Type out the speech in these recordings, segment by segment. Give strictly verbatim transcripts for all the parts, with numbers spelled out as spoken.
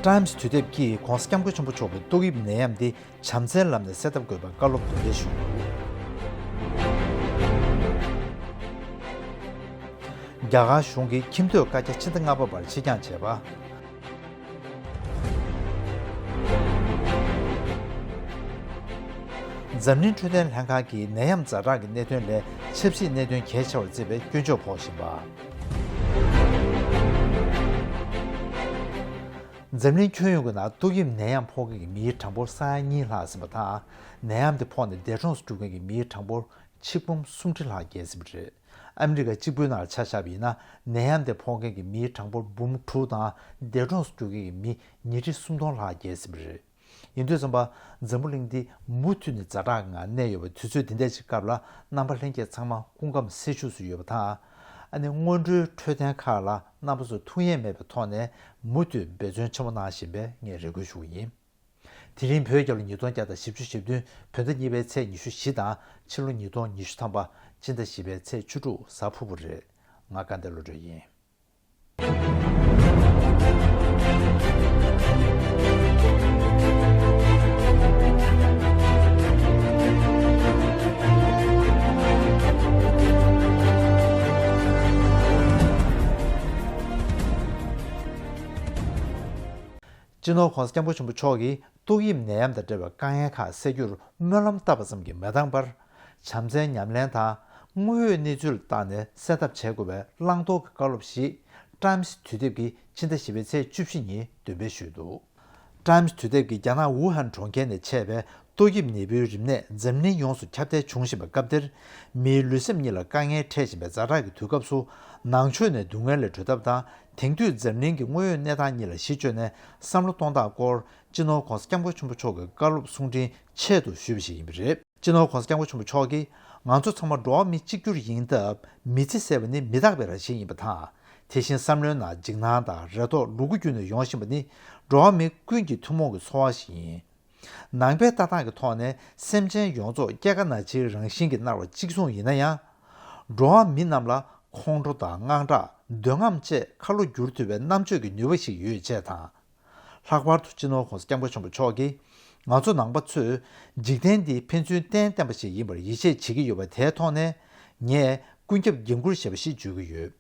ཊའིམ་སི་དུས་དེབ་ཀྱིས་༧གོང་ས་༧སྐྱབས་མགོན་ཆེན་པོ་མཆོག་གི་ཏོག་དབྱིབས་ནད་ཡམས་འདི་བྱམས་བརྩེའི་ལམ་ནས་སེལ་ཐབས་དགོས་པའི་བཀའ་སློབ་འདོན་སྤེལ་ཞུས། རྒྱ་གར་གཞུང་གིས་ཁྱིམ་སྡོད་བཀའ་རྒྱ་ཕྱི་ཟླ་ལྔ་པ་བར་ཕྱིར་འགྱངས་བྱས་པ། འཛམ་གླིང་འཕྲོད་བསྟེན་ལྷན་ཁང་གིས་ནད་ཡམས་ཛ་དྲག་གི་གནད་དོན་ལས་ཆབ་སྲིད་གནད་དོན་གལ་ཆེ་བར་བརྩིས་པའི་སྐྱོན་བརྗོད་ཕོག་བཞིན་པ། འཛམ་གླིང་ཁྱོན་ཡོངས་ཀྱི་ནང་ཏོག་དབྱིབས་ནད་ཡམས་ཕོག་མཁན་གྱི་མིའི་གྲངས་འབོར་ས་ཡ་གཉིས་ལྷག་ཟིན་པ་དང་། ནད་ཡམས་དེ་ཕོག་ནས་འདས་གྲོངས་སུ་གྱུར་མཁན་གྱི་མིའི་གྲངས་འབོར་ཆིག་འབུམ་སུམ་ཁྲི་ལྷག་བརྒལ་ཟིན་པ་རེད། ཨ་མི་རི་ཀ་གཅིག་པུའི་ནང་ལ་ཆ་བཞག་པ་ཡིན་ན། ནད་ཡམས་དེ་ཕོག་མཁན་གྱི་མིའི་གྲངས་འབོར་འབུམ་དྲུག་དང་། འདས་གྲོངས་སུ་གྱུར་མཁན་གྱི་མི་ཉིས་ཁྲི་སུམ་སྟོང་ལྷག་བརྒལ་ཟིན་པ་རེད། ཡིན་དུས་ཙམ་པ། འཛམ་བུ་གླིང་འདི་མུ་མཐུད་ནས་ཛ་དྲག་གི་ངང་གནས་ཡོད་པའི་དུས་ཚོད་འདི་འདྲ་ཞིག་སྐབས་ལ། རྣམ་པ་ལྷན་རྒྱས་ཚང་མ་སྐུ་ཁམས་སེར་ཤུགས་སུ་ཡོད་པ་དང་། ཨ་ནི་སྔོན་འགྲོའི་འཕྲོད་བསྟེན་ཁག་ལ་རྣམ་པ་ཚོ་ཐུགས་ཡས་མེད་པའི་ཐོག་ནས་མུ་མཐུད་འབད་བརྩོན་ཆེན་པོ་གནང་བཞིན་པའི་ངས་རེ་སྐུལ་ཞུ་གི་ཡིན། དེ་རིང་བོད་རྒྱལ་ལོ་ཉིས་སྟོང་བརྒྱ་དང་བཞི་བཅུ་ཞེ་བདུན་བོད་ཟླ་གཉིས་པའི་ཚེས་ཉི་ཤུ་བཞི་དང་། ཕྱི་ལོ་ཉིས་སྟོང་ཉི་ཤུ་ཐམ་པ་སྤྱི་ཟླ་བཞི་པའི་ཚེས་བཅུ་དྲུག་གཟའ་ཕུར་བུ་རེད། ང་དགའ་ལྡན་བློ་གྲོས་ཡིན། སྤྱི་ནོར་༧གོང་ས་༧སྐྱབས་མགོན་ཆེན་པོ་མཆོག་གིས་ཏོག་དབྱིབས་ནད་ཡམས་དང་འབྲེལ་བའི་དཀའ་ངལ་ཁག་སེལ་རྒྱུར་སྨོན་ལམ་བཏབ་པ་ཙམ་གྱིས་མི་འདང་བར། བྱམས་བརྩེའི་ཉམས་ལེན་དང་དངོས་ཡོད་གནས་ཚུལ་ལ་བརྟགས་ནས་སེལ་ཐབས་བྱེད་དགོས་པའི་བླང་དོར་གྱི་བཀའ་སློབ་ཞིག་ཊའིམ་སི་དུས་དེབ་ཀྱིས་ཕྱི་ཟླ་བཞི་པའི་ཚེས་བཅུ་བཞི་ཉིན་འདོན་སྤེལ་ཞུས་འདུག་ཊའིམ་སི་དུས་དེབ་ཀྱིས་རྒྱ་ནག་ཝུ་ཧན་གྲོང་ཁྱེར་ནས་མཆེད་པའི་ཏོག་དབྱིབས་ནད་འབུའི་རིམས་ནད་འཛམ་གླིང་ཡོངས་སུ་ཁྱབ་གདལ་འབྱུང་བཞིན་པའི་སྐབས་འདིར། མིའི་ལུས་སེམས་གཉིས་ལ་དཀའ་ངལ་འཕྲད་བཞིན་པའི་ཛ་དྲག་གི་དུས་སྐབས་སུ། ནང་ཆོས་ནས་སྡུག་བསྔལ་ལས་གྲོལ་ཐབས་དང་། དེང་དུས་འཛམ་གླིང་གི་དངོས་ཡོད་གནས་སྟངས་གཉིས་ལ་གཞི་བཅོལ་ནས་བསམ་བློ་གཏོང་སྟངས་སྐོར། སྤྱི་ནོར་༧གོང་ས་༧སྐྱབས་མགོན་ཆེན་པོ་མཆོག་གི་བཀའ་སློབ་གསུང་འཕྲིན་ཆེད་དུ་ཞུས་པ་ཞིག་ཡིན་པ་རེད། སྤྱི་ནོར་༧གོང་ས་༧སྐྱབས་མགོན་ཆེན་པོ་མཆོག་གིས། ང་ཚོ་ཚང་མ་འགྲོ་བ་མི་གཅིག་གྱུར་ཡིན་སྟབས། མི་ཚེ་ཟེར་བ་ནི་མི་རྟག་པའི་རང་བཞིན་ཡིན་པ་དང་། དེ་བཞིན་བསམ་བློའི་ནང་འཇིགས་སྣང་དང་རེ་དོགས་ལུ་གུ་རྒྱུད་ནས་ཡོང་བཞིན་པ་ནི། འགྲོ་བ་མི་ཀུན་གྱི་ཐུན་མོང་གི་ཚོར་བ་ཞིག་ཡིན། ནང་པའི་ལྟ་སྟངས་ཀྱི་ཐོག་ནས་སེམས་ཅན་ཡོངས་རྫོགས་སྐྱེ་རྒ་ན་འཆིའི་རང་བཞིན་གྱིས་མནར་བ་གཅིག་མཚུངས་ཡིན་ན་ཡང་། འགྲོ་བ་མི་རྣམས་ལ་ཁོང་ཁྲོ་དང་དངངས་སྐྲག་འདོད་རྔམ་བཅས་ཁ་ལོ་བསྒྱུར་ཐུབ་པའི་རྣམ་དཔྱོད་ཀྱི་ནུས་པ་ཞིག་ཡོད་ཅེས་དང་། ལྷག་པར་དུ་སྤྱི་ནོར་༧གོང་ས་༧སྐྱབས་མགོན་ཆེན་པོ་མཆོག་གིས། ང་ཚོ་ནང་པ་ཚོས་འཇིག་རྟེན་འདི་ཕན་ཚུན་གཏན་བརྟེན་པ་ཞིག་ཡིན་པར་ཡིད་ཆེས་བྱེད་ཀྱི་ཡོད་པ་དེའི་ཐོག་ནས། ངས་ཀུན་ཁྱབ་འགན་ཁུར་ཞེས་པ་ཞིག་བརྗོད་ཀྱི་ཡོད།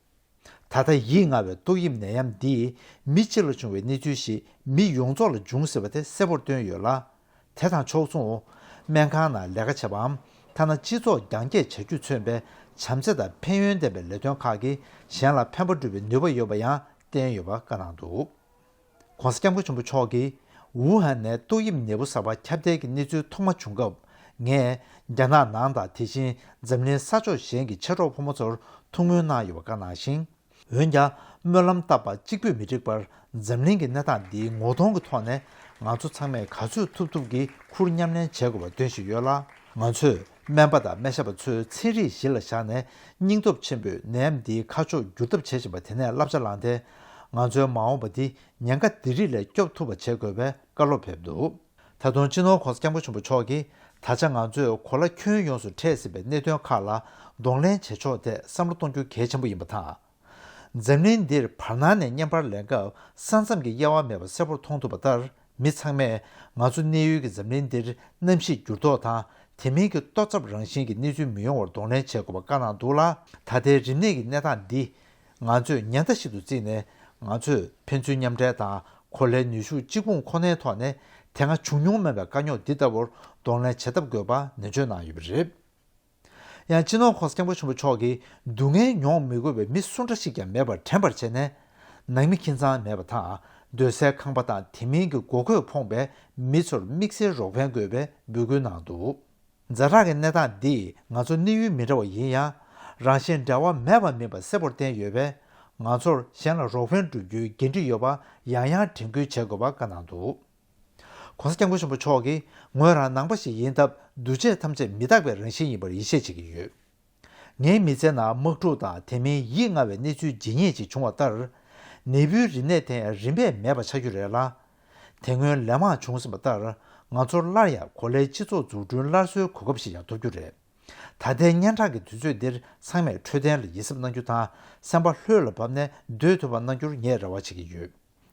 ད་ལྟ་ཡིད་ང་བའི་ཏོག་དབྱིབས་ནད་ཡམས་འདིས་མི་གཅིག་ལ་བྱུང་བའི་གནས་ཚུལ་ཞིག་མི་ཡོངས་རྫོགས་ལ་འབྱུང་སྲིད་པ་དེ་གསལ་པོར་སྟོན་ཡོད་ལ། དེ་དང་ཕྱོགས་མཚུངས། སྨན་ཁང་ནང་ལས་ཀ་བྱེད་པའམ། ཐ་ན་སྤྱི་ཚོགས་རྒྱང་བཀྱེད་བྱ་རྒྱུས་མཚོན་པའི་བྱམས་བརྩེ་དང་ཕན་ཡོན་ལྡན་པའི་ལས་དོན་ཁག་གིས་གཞན་ལ་ཕན་པ་སྒྲུབ་པའི་ནུས་པ་ཡོད་པ་ཡང་བསྟན་ཡོད་པ་བཀའ་གནང་འདུག ༸གོང་ས་༸སྐྱབས་མགོན་ཆེན་པོ་མཆོག་གིས། ཝུ་ཧན་ནས་ཏོག་དབྱིབས་ནད་འབུ་གསར་པ་ཁྱབ་གདལ་གྱི་གནས་ཚུལ་ཐོག་མ་བྱུང་སྐབས། ངས་རྒྱ་ནག་ནང་དང་དེ་བཞིན་འཛམ་གླིང་ས་ཕྱོགས་གཞན་གྱི་མཆེད་གྲོགས་ཕོ་མོ་ཚོར་ཐུགས་སྨོན་གནང་ཡོད་པ་བཀའ་གནང་ཞིང་། འོན་ཀྱང་། སྨོན་ལམ་བཏབ་པ་གཅིག་པུས་མི་འགྲིག་པར། འཛམ་གླིང་གི་གནས་སྟངས་འདིའི་ངོ་གདོང་གི་ཐོག་ནས། ང་ཚོ་ཚང་མས་ག་ཚོད་ཐུབ་ཐུབ་ཀྱིས་ཁུར་མཉམ་ལེན་བྱེད་དགོས་པ་སྟོན་བཞིན་ཡོད་ལ། ང་ཚོས་སྨན་པ་དང་སྨན་ཞབས་པ་ཚོའི་ཚན་རིག་གཞི་ལ་བཞག་ནས། སྙིང་སྟོབས་ཆེན་པོས་ནད་ཡམས་འདིའི་ཁ་ཕྱོགས་བསྒྱུར་ཐབས་བྱེད་བཞིན་པ་དེ་ནས་བསླབ་བྱ་བླངས་ཏེ། ང་ཚོའི་མ་འོངས་པ་འདི་ཉེན་ཁ་འདི་རིགས་ལས་སྐྱོབ་ཐུབ་པ་བྱེད་དགོས་པའི་བཀའ་སློབ་ཕེབས་འདུག་ད་དུང་སྤྱི་ནོར་༸གོང་ས་༸སྐྱབས་མགོན་ཆེན་པོ་མཆོག་གིས། ད་ཆ་ང་ཚོས་གོ་ལ་ཁྱོན་ཡོངས་སུ་འཕྲད་སྲིད་པའི་གནད་དོན་ཁག་ལ་གདོང་ལེན་བྱེད་ཕྱོགས་ཐད་བསམ་བློ་གཏོང་རྒྱུ་གལ་ཆེན་པོ་ཡིན་པ་དང་། འཛམ་གླིང་འདིར་བར་སྣང་ནས་བརྙན་པར་ལེན་སྐབས། ས་མཚམས་ཀྱི་དབྱེ་བ་མེད་པ་གསལ་པོར་མཐོང་ཐུབ་པ་ལྟར། མི་ཚང་མས་ང་ཚོ་གནས་ཡུལ་གྱི་འཛམ་གླིང་འདིར་གནམ་གཤིས་འགྱུར་ལྡོག་དང་། དེ་མིན་གྱི་ལྟོ་ཚབ་རང་བཞིན་གྱི་གནས་ཚུལ་མི་ཡོང་བར་གདོང་ལེན་བྱེད་དགོས་པ་བཀའ་གནང་འདུག་ལ། ད་ལྟའི་རིམས་ནད་ཀྱི་གནས་སྟངས་འདི། ང་ཚོས་ཉེན་བརྡ་ཞིག་ཏུ་བརྩིས་ནས། ང་ཚོས་ཕན་ཚུན་མཉམ་འབྲེལ་དང་། གོ་ལའི་ནུས་ཤུགས་གཅིག་སྤུངས་ཁོ་ནའི་ཐོག་ནས། དེ་སྔ་བྱུང་མྱོང་མེད་པའི་དཀའ་རྙོག་འདི་ལྟ་བུར་གདོང་ལེན་བྱེད་ཐབས་དགོས་པ་ནན་བརྗོད་གནང་ཡོད་པ་རེད། ཡང་སྤྱི་ནོར་༸གོང་ས་༸སྐྱབས་མགོན་ཆེན་པོ་མཆོག་གིས། སྡུག་བསྔལ་མྱོང་མི་དགོས་པའི་མི་སུ་འདྲ་ཞིག་ཀྱང་མེད་པར་དྲན་པར་བྱས་ནས། ནང་མི་ཁྱིམ་ཚང་མེད་པ་དང་། སྡོད་སའི་ཁང་པ་དང་དེ་མིན་གྱི་དགོས་མཁོས་ཕོངས་པའི་མི་ཚོར་དམིགས་བསལ་རོགས་ཕན་དགོས་པའི་འབོད་སྐུལ་གནང་འདུག་ཛ་དྲག་གི་གནས་སྟངས་འདིས་ང་ཚོ་གནས་ཡུལ་མི་འདྲ་བ་ཡིན་ཡང་། རང་གཞན་འབྲེལ་བ་མེད་པ་མིན་པ་གསལ་པོར་བསྟན་ཡོད་པས། ང་ཚོར་གཞན་ལ་རོགས་ཕན་བསྒྲུབ་རྒྱུའི་འགན་འཁྲི་ཡོད་པ་ཡང་ཡང་དྲན་སྐུལ་བྱེད་དགོས་པ་བཀའ་གནང་འདུག ༸གོང་ས་༸སྐྱབས་མགོན་ཆེན་པོ་མཆོག་གིས། ངོས་རང་ནང་པ་ཞིག་ཡིན་སྟབས། འདུ་བྱེད་ཐམས་ཅད་མི་རྟག་པའི་རང་བཞིན་ཡིན་པར་ཡིད་ཆེས་བྱེད་ཀྱི་ཡོད། ངའི་མི་ཚེའི་ནང་དམག་འཁྲུག་དང་དེ་མིན་ཡིད་ང་བའི་གནས་ཚུལ་ཇི་སྙེད་ཅིག་བྱུང་བ་ལྟར། ནད་འབུའི་རིམས་ནད་དེ་ཡང་རིམ་པས་མེད་པ་ཆགས་རྒྱུ་རེད་ལ། དེ་སྔོན་ལན་མང་བྱུང་ཟིན་པ་ལྟར། ང་ཚོར་སླར་ཡང་གོ་ལའི་སྤྱི་ཚོགས་འཛུགས་སྐྲུན་སླར་གསོའི་གོ་སྐབས་ཤིག་ཡང་ཐོབ་རྒྱུ་རེད། ད་ལྟའི་སྙན་གྲགས་ཀྱི་དུས་ཚོད་འདིར་ཚང་མས་འཕྲོད་བསྟེན་ལ་ཡིད་གཟབ་གནང་རྒྱུ་དང་། སེམས་པ་ལྷོད་ལ་བབས་ནས་སྡོད་ཐུབ་པ་གནང་རྒྱུར་ངས་རེ་བ་བྱེད་ཀྱི་ཡོད།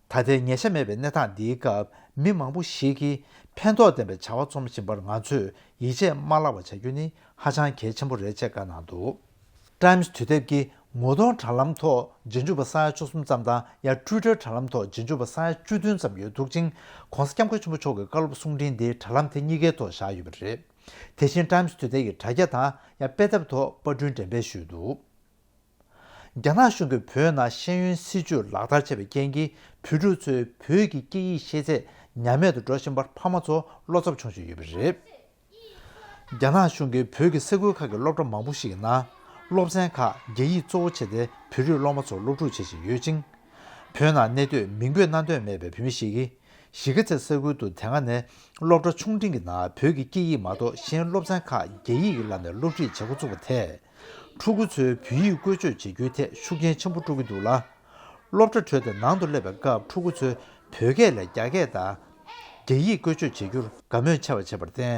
ད་ལྟའི་ཉེས་ཆད་མེད་པའི་གནས་སྟངས་འདིའི་སྐབས་མི་མང་པོ་ཞིག་གིས་ཕན་ཐོགས་ལྡན་པའི་བྱ་བ་རྩོམ་བཞིན་པར་ང་ཚོས་ཡིད་ཆེས་མ་བརླག་པ་བྱ་རྒྱུ་ནི་ཧ་ཅང་གལ་ཆེན་པོ་རེད་ཅེས་བཀའ་གནང་འདུག་ཊའིམ་སི་དུས་དེབ་ཀྱིས་ངོ་གདོང་དྲ་ལམ་ཐོག་རྗེས་འཇུག་པ་ས་ཡ་བཅུ་གསུམ་ཙམ་དང་ཡང་ཊུའི་ཊར་དྲ་ལམ་ཐོག་རྗེས་འཇུག་པ་ས་ཡ་བཅུ་བདུན་ཙམ་ཡོད་འདུག་ཅིང་། ྋགོང་ས་ྋསྐྱབས་མགོན་ཆེན་པོ་མཆོག་གི་བཀའ་སློབ་གསུང་འཕྲིན་འདི་དྲ་ལམ་དེ་གཉིས་ཀའི་ཐོག་བཞག་ཡོད་པ་རེད། དེ་བཞིན་ཊའིམ་སི་དུས་དེབ་ཀྱི་དྲ་རྒྱ་དང་ཡང་དཔེ་དེབ་ཐོག་པར་སྐྲུན་འགྲེམས་སྤེལ་ཞུས་འདུག་རྒྱ་ནག་གཞུང་གིས་བོད་ནང་ཤེས་ཡོན་སྲིད་བྱུས་ལག་བསྟར་བྱས་པའི་རྐྱེན་གྱིས་བོད་ཕྲུག་ཚོས་བོད་ཀྱི་སྐད་ཡིག་ཤེས་ཚད་ཉམས་དམས་སུ་འགྲོ་བཞིན་པར་ཕ་མ་ཚོ་བློ་འཚབ་བྱུང་བཞིན་ཡོད་པ་རེད། རྒྱ་ནག་གཞུང་གིས་བོད་ཀྱི་ས་ཁུལ་ཁག་གི་སློབ་གྲྭ་མང་པོ་ཞིག་གི་ནང་སློབ་ཚན་ཁག་རྒྱ་ཡིག་གཙོ་བོ་བྱས་ཏེ་བོད་རིགས་སློབ་མ་ཚོར་སློབ་ཕྲུག་བྱེད་བཞིན་ཡོད་ཅིང་། བོད་ནང་གནས་སྡོད་མིང་འབོད་གནང་འདོད་མེད་པའི་བོད་མི་ཞིག་གིས་གཞིས་ཀ་རྩེ་ས་ཁུལ་དུ་དེ་སྔ་ནས་སློབ་གྲྭ་ཆུང་འབྲིང་གི་ནང་བོད་ཀྱི་སྐད་ཡིག་མ་གཏོགས་གཞན་སློབ་ཚན་ཁག་རྒྱ་ཡིག་གི་ལམ་ནས་སློབ་ཁྲིད་བྱེད་འགོ་བཙུགས་པ་དེས། ཕྲུ་གུ་ཚོའི་བོད་ཡིག་བཀོལ་སྤྱོད་བྱེད་རྒྱུའི་ཐད་ཤུགས་རྐྱེན་ཆེན་པོ་སྤྲོད་ཀྱི་འདུག་ལ། སློབ་གྲྭ་གྲོལ་ཏེ་ནང་དུ་སླེབས་པའི་སྐབས་ཕྲུ་གུ་ཚོས་བོད་སྐད་ལས་རྒྱ་སྐད་དང་། རྒྱ་ཡིག་བཀོལ་སྤྱོད་བྱེད་རྒྱུར་དགའ་མོས་ཆེ་བ་བྱས་པར་བརྟེན།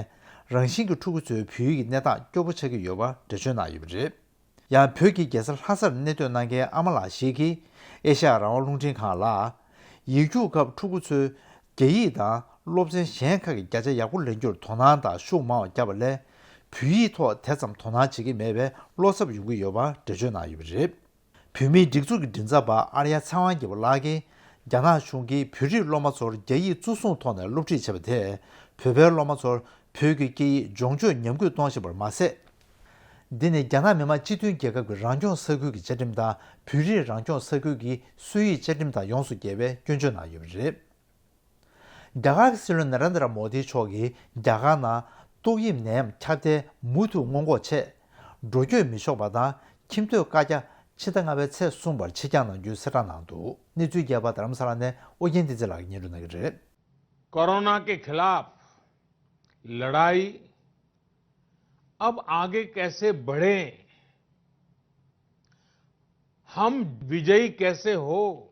རང་བཞིན་གྱིས་ཕྲུ་གུ་ཚོའི་བོད་ཡིག་གི་གནས་སྟངས་སྐྱོ་པོ་ཆགས་ཀྱི་ཡོད་པ་འགྲེལ་བརྗོད་གནང་ཡོད་པ་རེད། ཡང་བོད་ཀྱི་རྒྱལ་ས་ལྷ་སར་གནས་སྡོད་གནང་མཁན་ཨ་མ་ལགས་ཤིག་གིས་ཨེ་ཤ་ཡ་རང་དབང་རླུང་འཕྲིན་ཁང་ལ། ཡིག་རྒྱུགས་སྐབས་ཕྲུ་གུ་ཚོས་རྒྱ་ཡིག་དང་སློབ་ཚན་གཞན་ཁག་གི་བརྒྱ་ཆ་ཡག་པོ་ལེན་རྒྱུར་དོ་སྣང་དང་ཤུགས་མང་བ་བརྒྱབ་པ་ལས། བོད་ཡིག་ཐོག་དེ་ཙམ་དོ་སྣང་བྱེད་ཀྱི་མེད་པའི་བློ་འཚབ་ཡོང་གི་ཡོད་པ་འགྲེལ་བརྗོད་གནང་ཡོད་པ་རེད། བོད་མིའི་སྒྲིག་འཛུགས་ཀྱི་མགྲིན་ཚབ་པ་ཨར་ཡ་ཚེ་དབང་རྒྱལ་པོ་ལགས་ཀྱིས་རྒྱ་ནག་གཞུང་གིས་བོད་རིགས་སློབ་མ་ཚོར་རྒྱ་ཡིག་གཙོ་བཟུང་ཐོག་ནས་སློབ་ཁྲིད་བྱས་པ་དེས་བོད་པའི་སློབ་མ་ཚོར་བོད་ཀྱི་སྐད་ཡིག་སྦྱོང་སྤྱོད་ཉམས་རྒུད་གཏོང་བཞིན་པར་མ་ཟད། འདི་ནི་རྒྱ་ནག་མི་དམངས་སྤྱི་མཐུན་རྒྱལ་ཁབ་ཀྱི་རང་སྐྱོང་ས་ཁུལ་གྱི་བཅའ་ཁྲིམས་དང་བོད་རིགས་རང་སྐྱོང་ས་ཁུལ་གྱི་སྲོལ་ཡིག་བཅའ་ཁྲིམས་དང་ཡོངས་སུ་འགལ་བའི་སྐྱོན་བརྗོད་གནང་ཡོད་པ་རེད། རྒྱ་གར་གྱི་སྲིད་བློན་ན་རེན་དྲ་མོ་དི་མཆོག་གིས་རྒྱ་གར་ནང་ཏོག་དབྱིབས་ནད་ཡམས་ཁྱབ་གདལ་མུ་མཐུད་སྔོན་འགོག་ཆེད། འགྲོ་སྐྱོད་མི་ཆོག་པ་དང་ཁྱིམ་སྡོད་བཀའ་རྒྱ་ཕྱི་ཟླ་ལྔ་པའི་ཚེས་གསུམ་བར་ཕྱིར་འགྱངས་གནང་རྒྱུའི་གསལ་བསྒྲགས་གནང་འདུག་གནས་ཚུལ་རྒྱས་པ་རྡ་རམ་ས་ལ་ནས་ཨོ་རྒྱན་བསྟན་འཛིན་ལགས་ཀྱིས་སྙན་སྒྲོན་གནང་གི་རེད། कोरोना के खिलाफ लड़ाई अब आगे कैसे बढ़े, हम विजयी कैसे हो,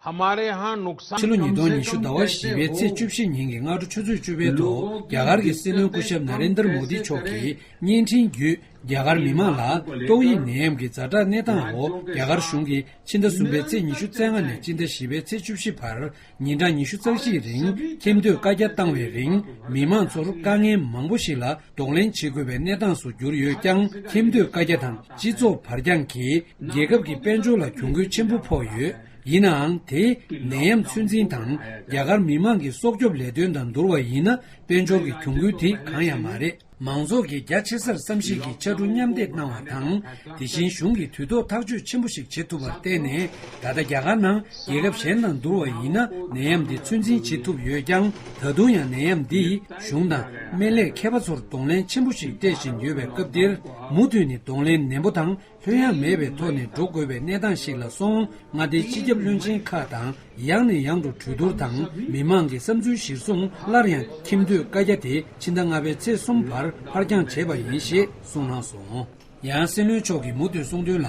हमारे यहाँ नुकसान ཕྱི་ལོ་ཉིས་སྟོང་ཉི་ཤུ་ཟླ་བ་བཞི་པའི་ཚེས་བཅུ་བཞི་ཉིན་གྱི་སྔ་དྲོ་ཆུ་ཚོད་བཅུ་པའི་ཐོག་རྒྱ་གར་གྱི་སྲིད་བློན་སྐུ་ཞབས་ན་རེན་དར་མོ་དི་མཆོག་གིས་བརྙན་འཕྲིན་བརྒྱུད་རྒྱ་གར་མི་མང་ལ་ཏོག་དབྱིབས་ནད་ཡམས་ཀྱི་ཛ་དྲག་གནས་སྟངས་འོག་རྒྱ་གར་གཞུང་གིས་ཕྱི་ཟླ་གསུམ་པའི་ཚེས་ཉི་ཤུ་རྩ་ལྔ་ནས་ཕྱི་ཟླ་བཞི་པའི་ཚེས་བཅུ་བཞི་བར་ཉིན་གྲངས་ཉི་ཤུ་རྩ་གཅིག་རིང་ཁྱིམ་སྡོད་བཀའ་རྒྱ་བཏང་བའི་རིང་མི་མང་ཚོར་དཀའ་ངལ་མང་པོ་ཞིག་ལ་གདོང་ལེན་བྱེད་དགོས་པའི་གནས་སྟངས་སུ་གྱུར་ཡོད་ཀྱང་ཁྱིམ་སྡོད་བཀའ་རྒྱ་དང་སྤྱི་ཚོགས་བར་འགྱངས་ཀྱིས་རྒྱལ་ཁབ་ཀྱི་དཔལ་འབྱོར་ལ་གྱོང་གུན་ཆེན་པོ་ཕོག་ཡོད། ཡིན་ནའང་དེས་ནད་ཡམས་ཚོད་འཛིན་དང་རྒྱ་གར་མི་མང་གི་སྲོག་སྐྱོབ་ལས་དོན་དང་བསྡུར་བ་ཡིན་ན་དཔལ་འབྱོར་གྱི་གྱོང་གུན་དེ་གང་ཡང་མ་རེད། མང་ཚོགས་ཀྱིས་རྒྱ་ཆེ་སར་བསམ་གཞིག་གིས་ཕྱར་གྲུ་མཉམ་འདེགས་གནང་བ་དང་། དེ་བཞིན་གཞུང་གིས་དུས་ཐོག་ཐག་གཅོད་ཆེན་པོ་ཞིག་བྱེད་ཐུབ་པར་བརྟེན་ནས་ད་ལྟ་རྒྱ་གར་ནང་རྒྱལ་ཁབ་གཞན་དང་བསྡུར་བ་ཡིན་ན་ནད་ཡམས་འདི་ཚོད་འཛིན་བྱེད་ཐུབ་ཡོད་ཀྱང་། ད་དུང་ཡང་ནད་ཡམས་འདིས་གཞུང་དང་སྨན་ལས་མཁས་པ་ཚོར་གདོང་ལེན་ཆེན་པོ་ཞིག་སྤྲད་བཞིན་ཡོད་པའི་སྐབས་འདིར་མུ་མཐུད་ནས་གདོང་ལེན་ནན་པོ་དང་། ལྷོད་ཡངས་མེད་པའི་ཐོག་ནས་འགྲོ་དགོས་པའི་གནས་སྟངས་ཤིག་ལ་སོང་། མངའ་སྡེའི་སྤྱི་ཁྱབ་བློན་ཆེན་ཁག་དང་ཡང་ནས་ཡང་དུ་གྲོས་བསྡུར་དང་མི་མང་གི་བསམ་ཚུལ་གཞིར་བཟུང་སླར་ཡང་ཁྱིམ་སྡོད་བཀའ་རྒྱ་དེ་ཕྱི་ཟླ་ལྔ་པའི་ཚེས་གསུམ་བར་ཕར་འགྱངས་བྱས་པ་ཡིན་ཞེས་གསུངས་གནང་སོང་། ཡང་སྲིད་བློན་མཆོག་གིས་མུ་མཐུད་གསུངས་དོན་ལ།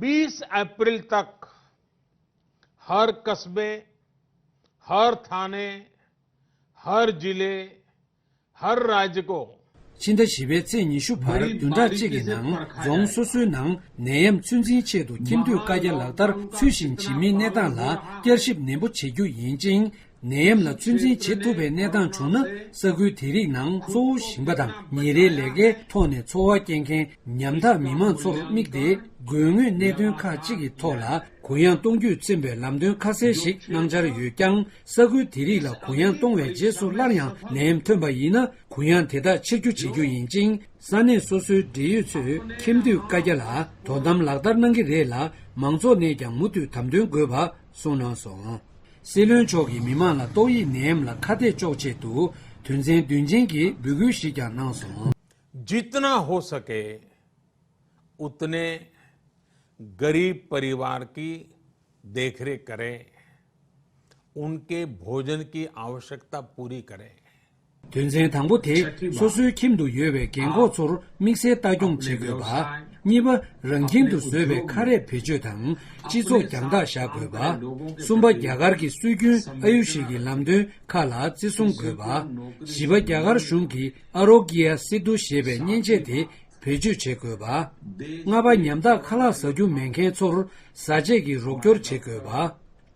बीस अप्रैल तक हर कस्बे, हर थाने, हर जिले, हर राज्य को ཕྱི་ཟླ་བཞི་པའི་ཚེས་ཉི་ཤུ་བར་བདུན་ཕྲག་གཅིག་གི་ནང་རྫོང་སོ་སོའི་ནང་ནད་ཡམས་ཚོད་འཛིན་ཆེད་དུ་ཁྱིམ་སྡོད་བཀའ་རྒྱ་ལག་བསྟར་ཚུལ་བཞིན་བྱེད་མིན་གནས་སྟངས་ལ་བསྐྱར་ཞིབ་ནན་པོ་བྱེད་རྒྱུ་ཡིན་ཅིང་། ནད་ཡམས་ལ་ཚོད་འཛིན་བྱེད་ཐུབ་པའི་གནས་སྟངས་བྱུང་ན་ས་ཁུལ་དེ་རིགས་ནང་གཙོ་བོ་ཞིང་པ་དང་ཉིན་རེའི་ལས་ཀའི་ཐོག་ནས་འཚོ་བ་སྐྱེལ་མཁན་ཉམ་ཐག་མི་མང་ཚོར་དམིགས་ཏེ་དགོས་ངེས་གནད་དོན་ཁག་ཅིག་གི་ཐོག་ལ་གུ་ཡངས་གཏོང་རྒྱུས་མཚོན་པའི་ལམ་སྟོན་ཁ་གསལ་ཞིག་གནང་འཆར་ཡོད་ཀྱང་། ས་ཁུལ་དེ་རིགས་ལ་གུ་ཡངས་གཏོང་བའི་རྗེས་སུ་སླར་ཡང་ནད་ཡམས་ཐོན་པ་ཡིན་ན་གུ་ཡངས་དེ་དག་ཆེ་རྒྱུ་བྱེད་རྒྱུ་ཡིན་ཅིང་། ས་གནས་སོ་སོའི་འབྲེལ་ཡོད་ཚོས་ཁྱིམ་སྡོད་བཀའ་རྒྱ་ལ་དོ་དམ་ལག་བསྟར་གནང་གི་རེད་ལ། མང་ཚོགས་ནས་ཀྱང་མུ་མཐུད་དམ་དོན་དགོས་པ་གསུངས་གནང་སོང་། སྲིད་བློན་མཆོག་གིས་མི་མང་ལ་ཏོག་དབྱིབས་ནད་ཡམས་ལ་ཁ་གཏད་གཅོག་ཆེད་དུ་དོན་ཚན་བདུན་ཅན་གྱི་འབོད་སྐུལ་ཞིག་ཀྱང་གནང་སོང་། जितना हो सके उतने गरीब परिवार की देखरेख करें, उनके भोजन की आवश्यकता पूरी करें। དོན་ཚན་དང་པོ་དེ་སོ་སོའི་ཁྱིམ་དུ་ཡོད་པའི་རྒན་འཁོགས་ཚོར་དམིགས་བསལ་ལྟ་སྐྱོང་བྱེད་དགོས་པ། གཉིས་པ། རང་ཁྱིམ་དུ་བཟོས་པའི་ཁ་རས་བེད་སྤྱོད་དང་སྤྱི་ཚོགས་རྒྱང་ཐག་བཞག་དགོས་པ། གསུམ་པ། རྒྱ་གར་གྱི་སྲོལ་རྒྱུན་ཨ་ཡུ་ཤི་གི་ལམ་སྟོན་ཁག་ལ་བརྩི་སྲུང་དགོས་པ། བཞི་པ། རྒྱ་གར་གཞུང་གིས་ཨ་རོ་ཀི་ཡ་སེ་ཏུ་ཞེས་པའི་མཉེན་ཆས་དེ་བེད་སྤྱོད་བྱེད་དགོས་པ། ལྔ་པ། ཉམ་ཐག་ཁ་ལག་ཟ་རྒྱུ་མེད་མཁན་ཚོར་བཟའ་ཆས་ཀྱི་རོགས་སྐྱོར་བྱེད་དགོས་པ།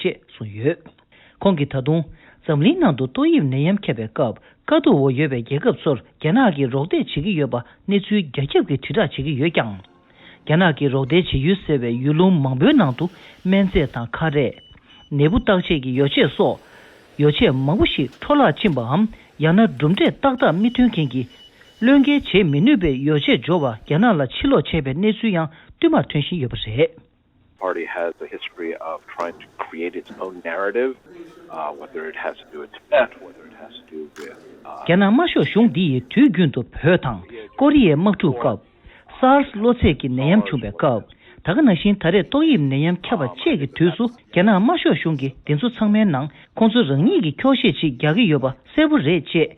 ཐུབ་ཅེས་གསུངས་ཡོད། ཁོང་གིས་ད་དུང་འཛམ་གླིང་ནང་དུ་ཏོག་དབྱིབས་ནད་ཡམས་ཁྱབ་པའི་སྐབས། དཀའ་སྡུག་འོག་ཡོད་པའི་རྒྱལ་ཁབ་ཚོར་རྒྱ་ནག་གིས་རོགས་འདེགས་བྱེད་ཀྱི་ཡོད་པ་གནས་ཚུལ་རྒྱ་ཁྱབ་ཀྱིས་དྲིལ་བསྒྲགས་བྱེད་ཀྱི་ཡོད་ཀྱང་ རྒྱ་ནག་གིས་རོགས་ཟླའི་བྱེད་ཡུལ་ཟེར་བའི་ཡུལ་ལུང་མང་པོའི་ནང་དུ་སྨན་རྫས་དང་ཁ་རས། ནད་འབུ་བརྟག་དཔྱད་ཀྱི་ཡོ་བྱད་སོགས། ཡོ་བྱད་མང་པོ་ཞིག་འཕྲོ་བརླག་ཕྱིན་པའམ། ཡང་ན་གྲུབ་འབྲས་ཏག་ཏག་མི་ཐོན་མཁན་གྱི། བློས་འགེལ་བྱེད་མི་ནུས་པའི་ཡོ་བྱད་སྦྱོར་བ་རྒྱ་ནག་ལ་ཕྱིར་སློག་བྱས་པའི་གནས་ཚུལ་ཡང་བསྟུད་མར་ཐོན་བཞིན་ཡོད་པ་རེད། Party has a history of trying to create its own narrative, uh, whether it has to do with Tibet, whether it has to do with, uh, རྒྱ་ནག་དམར་ཤོག་གཞུང་འདི་ཡིས་དུས་རྒྱུན་དུ་བོད་དང་ཀོ་རི་ཡའི་དམག་འཁྲུག་སྐབས། SARS གློ་ཚད་ཀྱི་ནད་ཡམས་བྱུང་བའི་སྐབས། ད་ག་ནང་བཞིན་ད་རེས་ཏོག་དབྱིབས་ནད་ཡམས་ཁྱབ་པ་བཅས་ཀྱི་དུས་སུ། རྒྱ་ནག་དམར་ཤོག་གཞུང་གིས་འདི་ཚོ་ཚང་མའི་ནང་ཁོང་ཚོ་རང་ཉིད་ཀྱི་འཁྱོག་བཤད་ཅིག་རྒྱག་གི་ཡོད་པ་གསལ་པོ་རེད་ཅེས།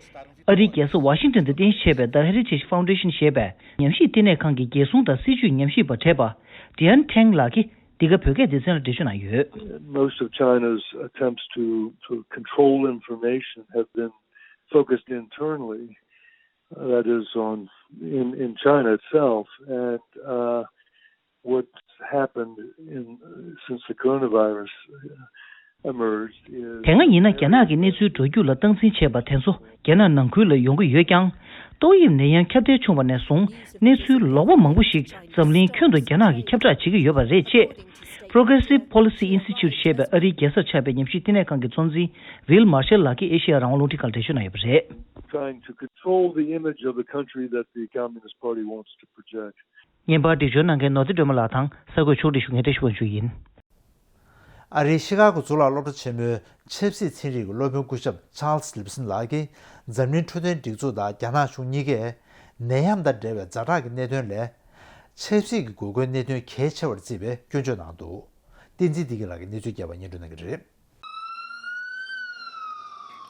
ཨ་རིའི་རྒྱལ་ས་ཝ་ཤིང་ཏོན་དུ་རྟེན་གཞི་བྱས་པའི་The Heritage Foundation ཞེས་པའི་ཉམས་ཞིབ་བསྟི་གནས་ཁང་གི་རྒྱལ་སྲུང་དང་སྲིད་བྱུས་ཉམས་ཞིབ་པ་བགྲེས་པ། Dian Teng ལགས་ཀྱིས་འདི་ག་བོད་སྐད་སྡེ་ཚན་ལ་འགྲེལ་བརྗོད་གནང་ཡོད། Most of China's attempts to, to control information have been focused internally, that is, on in, in China itself, and uh, what happened in, since the coronavirus emerged is དེ་སྔ་ཡིན་ན་རྒྱ་ནག་གི་གནས་ཚུལ་འགྲོ་རྒྱུག་ལ་སྟངས་འཛིན་བྱས་པ་དེ་ཚོ་རྒྱ་ནག་ནང་ཁུལ་ལ་ཡོང་གི་ཡོད་ཀྱང་། ཏོག་དབྱིབས་ནད་ཡམས་ཁྱབ་གདལ་བྱུང་བ་ནས་བཟུང་གནས་ཚུལ་ལོག་པ་མང་པོ་ཞིག་འཛམ་གླིང་ཁྱོན་དུ་རྒྱ་ནག་གིས་ཁྱབ་བསྒྲགས་བྱེད་ཀྱི་ཡོད་པ་རེད་ཅེས། Progressive Policy Institute ཞེས་པའི་ཨ་རིའི་རྒྱལ་སར་ཆགས་པའི་ཉམས་ཞིབ་བསྟི་གནས་ཁང་གི་གཙོ་འཛིན་Will Marshall ལགས་ཀྱིས་ཨེ་ཤེ་ཡ་རང་དབང་རླུང་འཕྲིན་ཁང་ལ་འགྲེལ་བརྗོད་གནང་ཡོད་པ་རེད། Trying to control the image of the country that the Communist Party wants to project. བརྙན་པར་འགྲེལ་བརྗོད་གནང་མཁན་ནོར་བུ་སྒྲོལ་མ་ལགས་དང་གསར་འགོད་ཕྱོགས་སྒྲིག་ཞུ་མཁན་བཀྲ་ཤིས་དབང་ཕྱུག་ཡིན། ཨ་རིའི་ཤི་ཀ་གོ་གཙུག་ལག་སློབ་གྲྭ་ཆེན་མོའི་ཆབ་སྲིད་ཚན་རིག་གི་སློབ་དཔོན་སྐུ་ཞབས་Charles Lipson ལགས་ཀྱིས་འཛམ་གླིང་འཕྲོད་བསྟེན་སྒྲིག་འཛུགས་དང་རྒྱ་ནག་གཞུང་གཉིས་ཀས་ནད་ཡམས་དང་འབྲེལ་བའི་ཛ་དྲག་གི་གནད་དོན་ལས། ཆབ་སྲིད་ཀྱི་དགོས་མཁོའི་གནད་དོན་གལ་ཆེ་བར་བརྩིས་པའི་སྐྱོན་བརྗོད་གནང་འདུག་བསྟན་འཛིན་བདེ་སྐྱིད་ལགས་ཀྱིས་གནས་ཚུལ་རྒྱས་པ་སྙན་སྒྲོན་གནང་གི་རེད།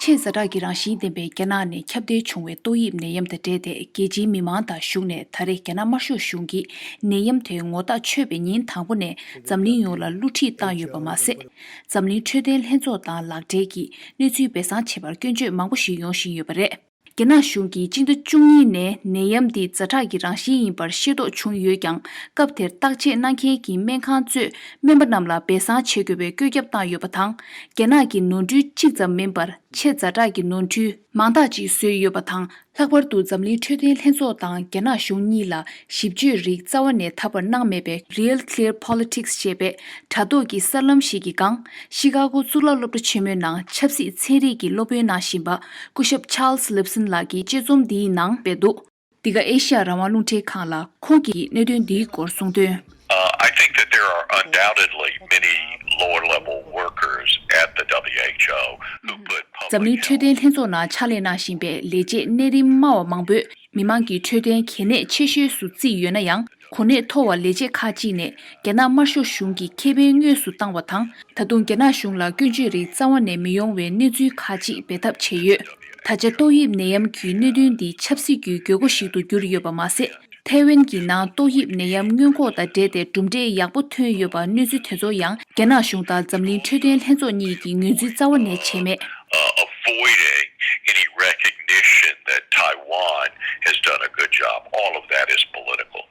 ཆེས་ཛ་དྲག་གི་རང་བཞིན་ལྡན་པའི་རྒྱ་ནག་ནས་ཁྱབ་གདལ་བྱུང་བའི་ཏོག་དབྱིབས་ནད་ཡམས་དང་འབྲེལ་ཏེ། རྒྱལ་སྤྱིའི་མི་མང་དང་གཞུང་ནས་ད་རེས་རྒྱ་ནག་དམར་ཤོག་གཞུང་གིས་ནད་ཡམས་དེ་ངོ་ཐག་ཆོད་པའི་ཉིན་དང་པོ་ནས་འཛམ་གླིང་ཡོངས་ལ་བསླུ་བྲིད་བཏང་ཡོད་པ་མ་ཟད། འཛམ་གླིང་འཕྲོད་བསྟེན་ལྷན་ཚོགས་དང་ལག་འབྲེལ་གྱིས་གནས་ཚུལ་སྦས་གསང་བྱས་པར་སྐྱོན་བརྗོད་མང་པོ་ཞིག་ཡོང་བཞིན་ཡོད་པ་རེད། རྒྱ་ནག་གཞུང་གིས་སྤྱི་ཟླ་བཅུ་གཉིས་ནས་ནད་ཡམས་འདི་ཛ་དྲག་གི་རང་བཞིན་ཡིན་པར་ཤེས་རྟོགས་བྱུང་ཡོད་ཀྱང་། སྐབས་དེར་བརྟག་དཔྱད་གནང་མཁན་གྱི་སྨན་ཁང་གཙོས་སྨན་པ་རྣམས་ལ་སྦས་གསང་བྱེད་དགོས་པའི་བཀོད་ཁྱབ་བཏང་ཡོད་པ་དང་། རྒྱ་ནག་གི་ནོར་འཁྲུལ་གཅིག་ཙམ་མིན་པར། ཆེས་ཛ་དྲག་གི་ནོར་འཁྲུལ་མང་དག་ཅིག་བཟོས་ཡོད་པ་དང་། ལྷག་པར་དུ་འཛམ་གླིང་འཕྲོད་བསྟེན་ལྷན་ཚོགས་དང་རྒྱ་ནག་གཞུང་གཉིས་ལ་ཞིབ་དཔྱོད་རིགས་རྩ་བ་ནས་ཐར་པར་གནང་མེད་པའི་Real Clear Politics ཞེས་པའི་དྲ་ཐོག་གི་གསར་ལམ་ཞིག་གི་སྒང་། ཤི་ཀ་གོ་གཙུག་ལག་སློབ་གྲྭ་ཆེན་མོའི་ནང་ཆབ་སྲིད་ཚན་རིག་གི་སློབ་དཔོན་གནང་བཞིན་པ་སྐུ་ཞབས་Charles Lipson ལགས་ཀྱིས་དཔྱད་རྩོམ་འདིའི་ནང་སྤེལ་འདུག་འདི་ག་ཨེ་ཤ་ཡ་རང་དབང་རླུང་འཕྲིན་ཁང་ལ་ཁོང་གིས་གནད་དོན་འདིའི་སྐོར་གསུངས་དོན། Uh, I think that there are undoubtedly many lower level workers at the W H O who put འཛམ་གླིང་འཕྲོད་བསྟེན་ལྷན་ཚོགས་ནང་ཕྱག་ལས་གནང་བཞིན་པའི་ལས་བྱེད་གནས་རིམ་དམའ་བ་མང་པོས་མི་མང་གི་འཕྲོད་བསྟེན་གལ་གནད་ཆེ་ཤོས་སུ་བརྩིས་ཡོད་ན་ཡང་། གོ་གནས་མཐོ་བ་ལས་བྱེད་ཁག་ཅིག་ནས་རྒྱ་ནག་དམར་ཤོག་གཞུང་གི་ཁེ་ཕན་དངོས་སུ་བཏང་བ་དང་། ད་དུང་རྒྱ་ནག་གཞུང་ལ་སྐྱོན་བརྗོད་རིགས་རྩ་བ་ནས་མི་ཡོང་བའི་གནས་ཚུལ་ཁག་ཅིག་སྦས་ཐབས་བྱས་ཡོད། ད་ཆ་ཏོག་དབྱིབས་ནད་ཡམས་ཀྱི་གནད་དོན་འདི་ཆབ་སྲིད་ཀྱི་དགོས་མཁོ་ཞིག་ཏུ་གྱུར་ཡོད་པ་མ་ཟད། ཐའེ་ཝན་གྱི་ནང་ཏོག་དབྱིབས་ནད་ཡམས་སྔོན་འགོག་དང་འབྲེལ་ཏེ་གྲུབ་འབྲས་ཡག་པོ་ཐོན་ཡོད་པ་གནས་ཚུལ་དེ་ཚོ་ཡང་རྒྱ་ནག་གཞུང་དང་འཛམ་གླིང་འཕྲོད་བསྟེན་ལྷན་ཚོགས་གཉིས་ཀྱིས་ངོས་འཛིན་རྩ་བ་ནས་བྱས་མེད། Uh, avoiding any recognition that Taiwan has done a good job. All of that is political.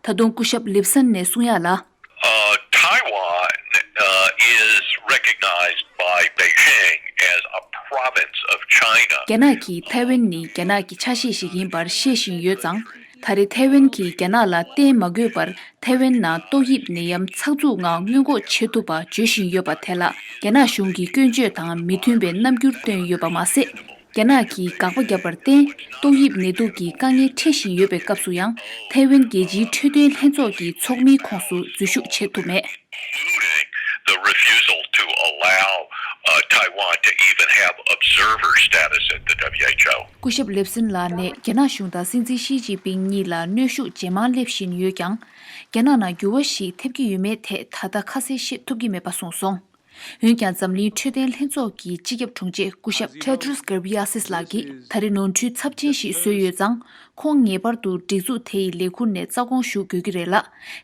ད་དུང་སྐུ་ཞབས་ལིབ་སན་ནས་གསུང་ཡག་ལ། Uh, Taiwan uh, is recognized by Beijing as a province of China. རྒྱ་ནག་གིས་ཐའེ་ཝན་ནི་རྒྱ་ནག་གི་ཆ་ཤས་ཤིག་ཡིན་པར་བཤད་བཞིན་ཡོད་ཙང་། ད་རེས་ཐའེ་ཝན་གྱིས་རྒྱ་ནག་ལ་བརྟེན་མ་དགོས་པར་ཐའེ་ཝན་ནང་ཏོག་དབྱིབས་ནད་ཡམས་ཚགས་ཚུད་ངང་སྔོན་འགོག་བྱེད་ཐུབ་པ་བརྗོད་བཞིན་ཡོད་པ་དེ་ལ་རྒྱ་ནག་གཞུང་གིས་སྐྱོན་བརྗོད་དང་མི་མཐུན་པའི་རྣམ་འགྱུར་བཏོན་ཡོད་པ་མ་ཟད། རྒྱ་ནག་གིས་དགག་པ་བརྒྱབ་པར་བརྟེན། ཏོག་དབྱིབས་ནད་དུག་གི་དཀའ་ངལ་འཕྲད་བཞིན་ཡོད་པའི་སྐབས་སུ་ཡང་། ཐའེ་ཝན་རྒྱལ་སྤྱིའི་འཕྲོད་བསྟེན་ལྷན་ཚོགས་ཀྱི་ཚོགས་མིའི་ཁོངས་སུ་འཛུལ་ཞུགས་བྱེད་ཐུབ་མེད། Including the refusal to allow uh, Taiwan to even have observer status at the W H O. སྐུ་ཞབས་ལེབ་སིན་ལགས་ནས་རྒྱ་ནག་གཞུང་དང་སྲིད་འཛིན་ཞི་ཅིན་ཕིང་གཉིས་ལ་གནོན་ཤུགས་ཇེ་མང་སླེབས་བཞིན་ཡོད་ཀྱང་། རྒྱ་ནག་ནང་འགྱུར་བ་ཞིག་ཐེབས་ཀྱི་ཡོད་མེད་ཐད་ད་ལྟ་ཁ་གསལ་བཤད་ཐུབ་ཀྱི་མེད་པ་གསུངས་སོང་། འོན་ཀྱང་འཛམ་གླིང་འཕྲོད་བསྟེན་ལྷན་ཚོགས་ཀྱི་སྤྱི་ཁྱབ་དྲུང་ཆེ་སྐུ་ཞབས་Tedros Ghebreyesus ལགས་ཀྱིས་ད་རེས་ནོར་འཁྲུལ་ཚབས་ཆེན་ཞིག་བཟོས་ཡོད་ཙང་། ཁོང་ངེས་པར་དུ་སྒྲིག་འཛུགས་དེ་ཡི་ལས་ཁུར་ནས་རྩ་དགོངས་ཞུ་དགོས་ཀྱི་རེད་ལ།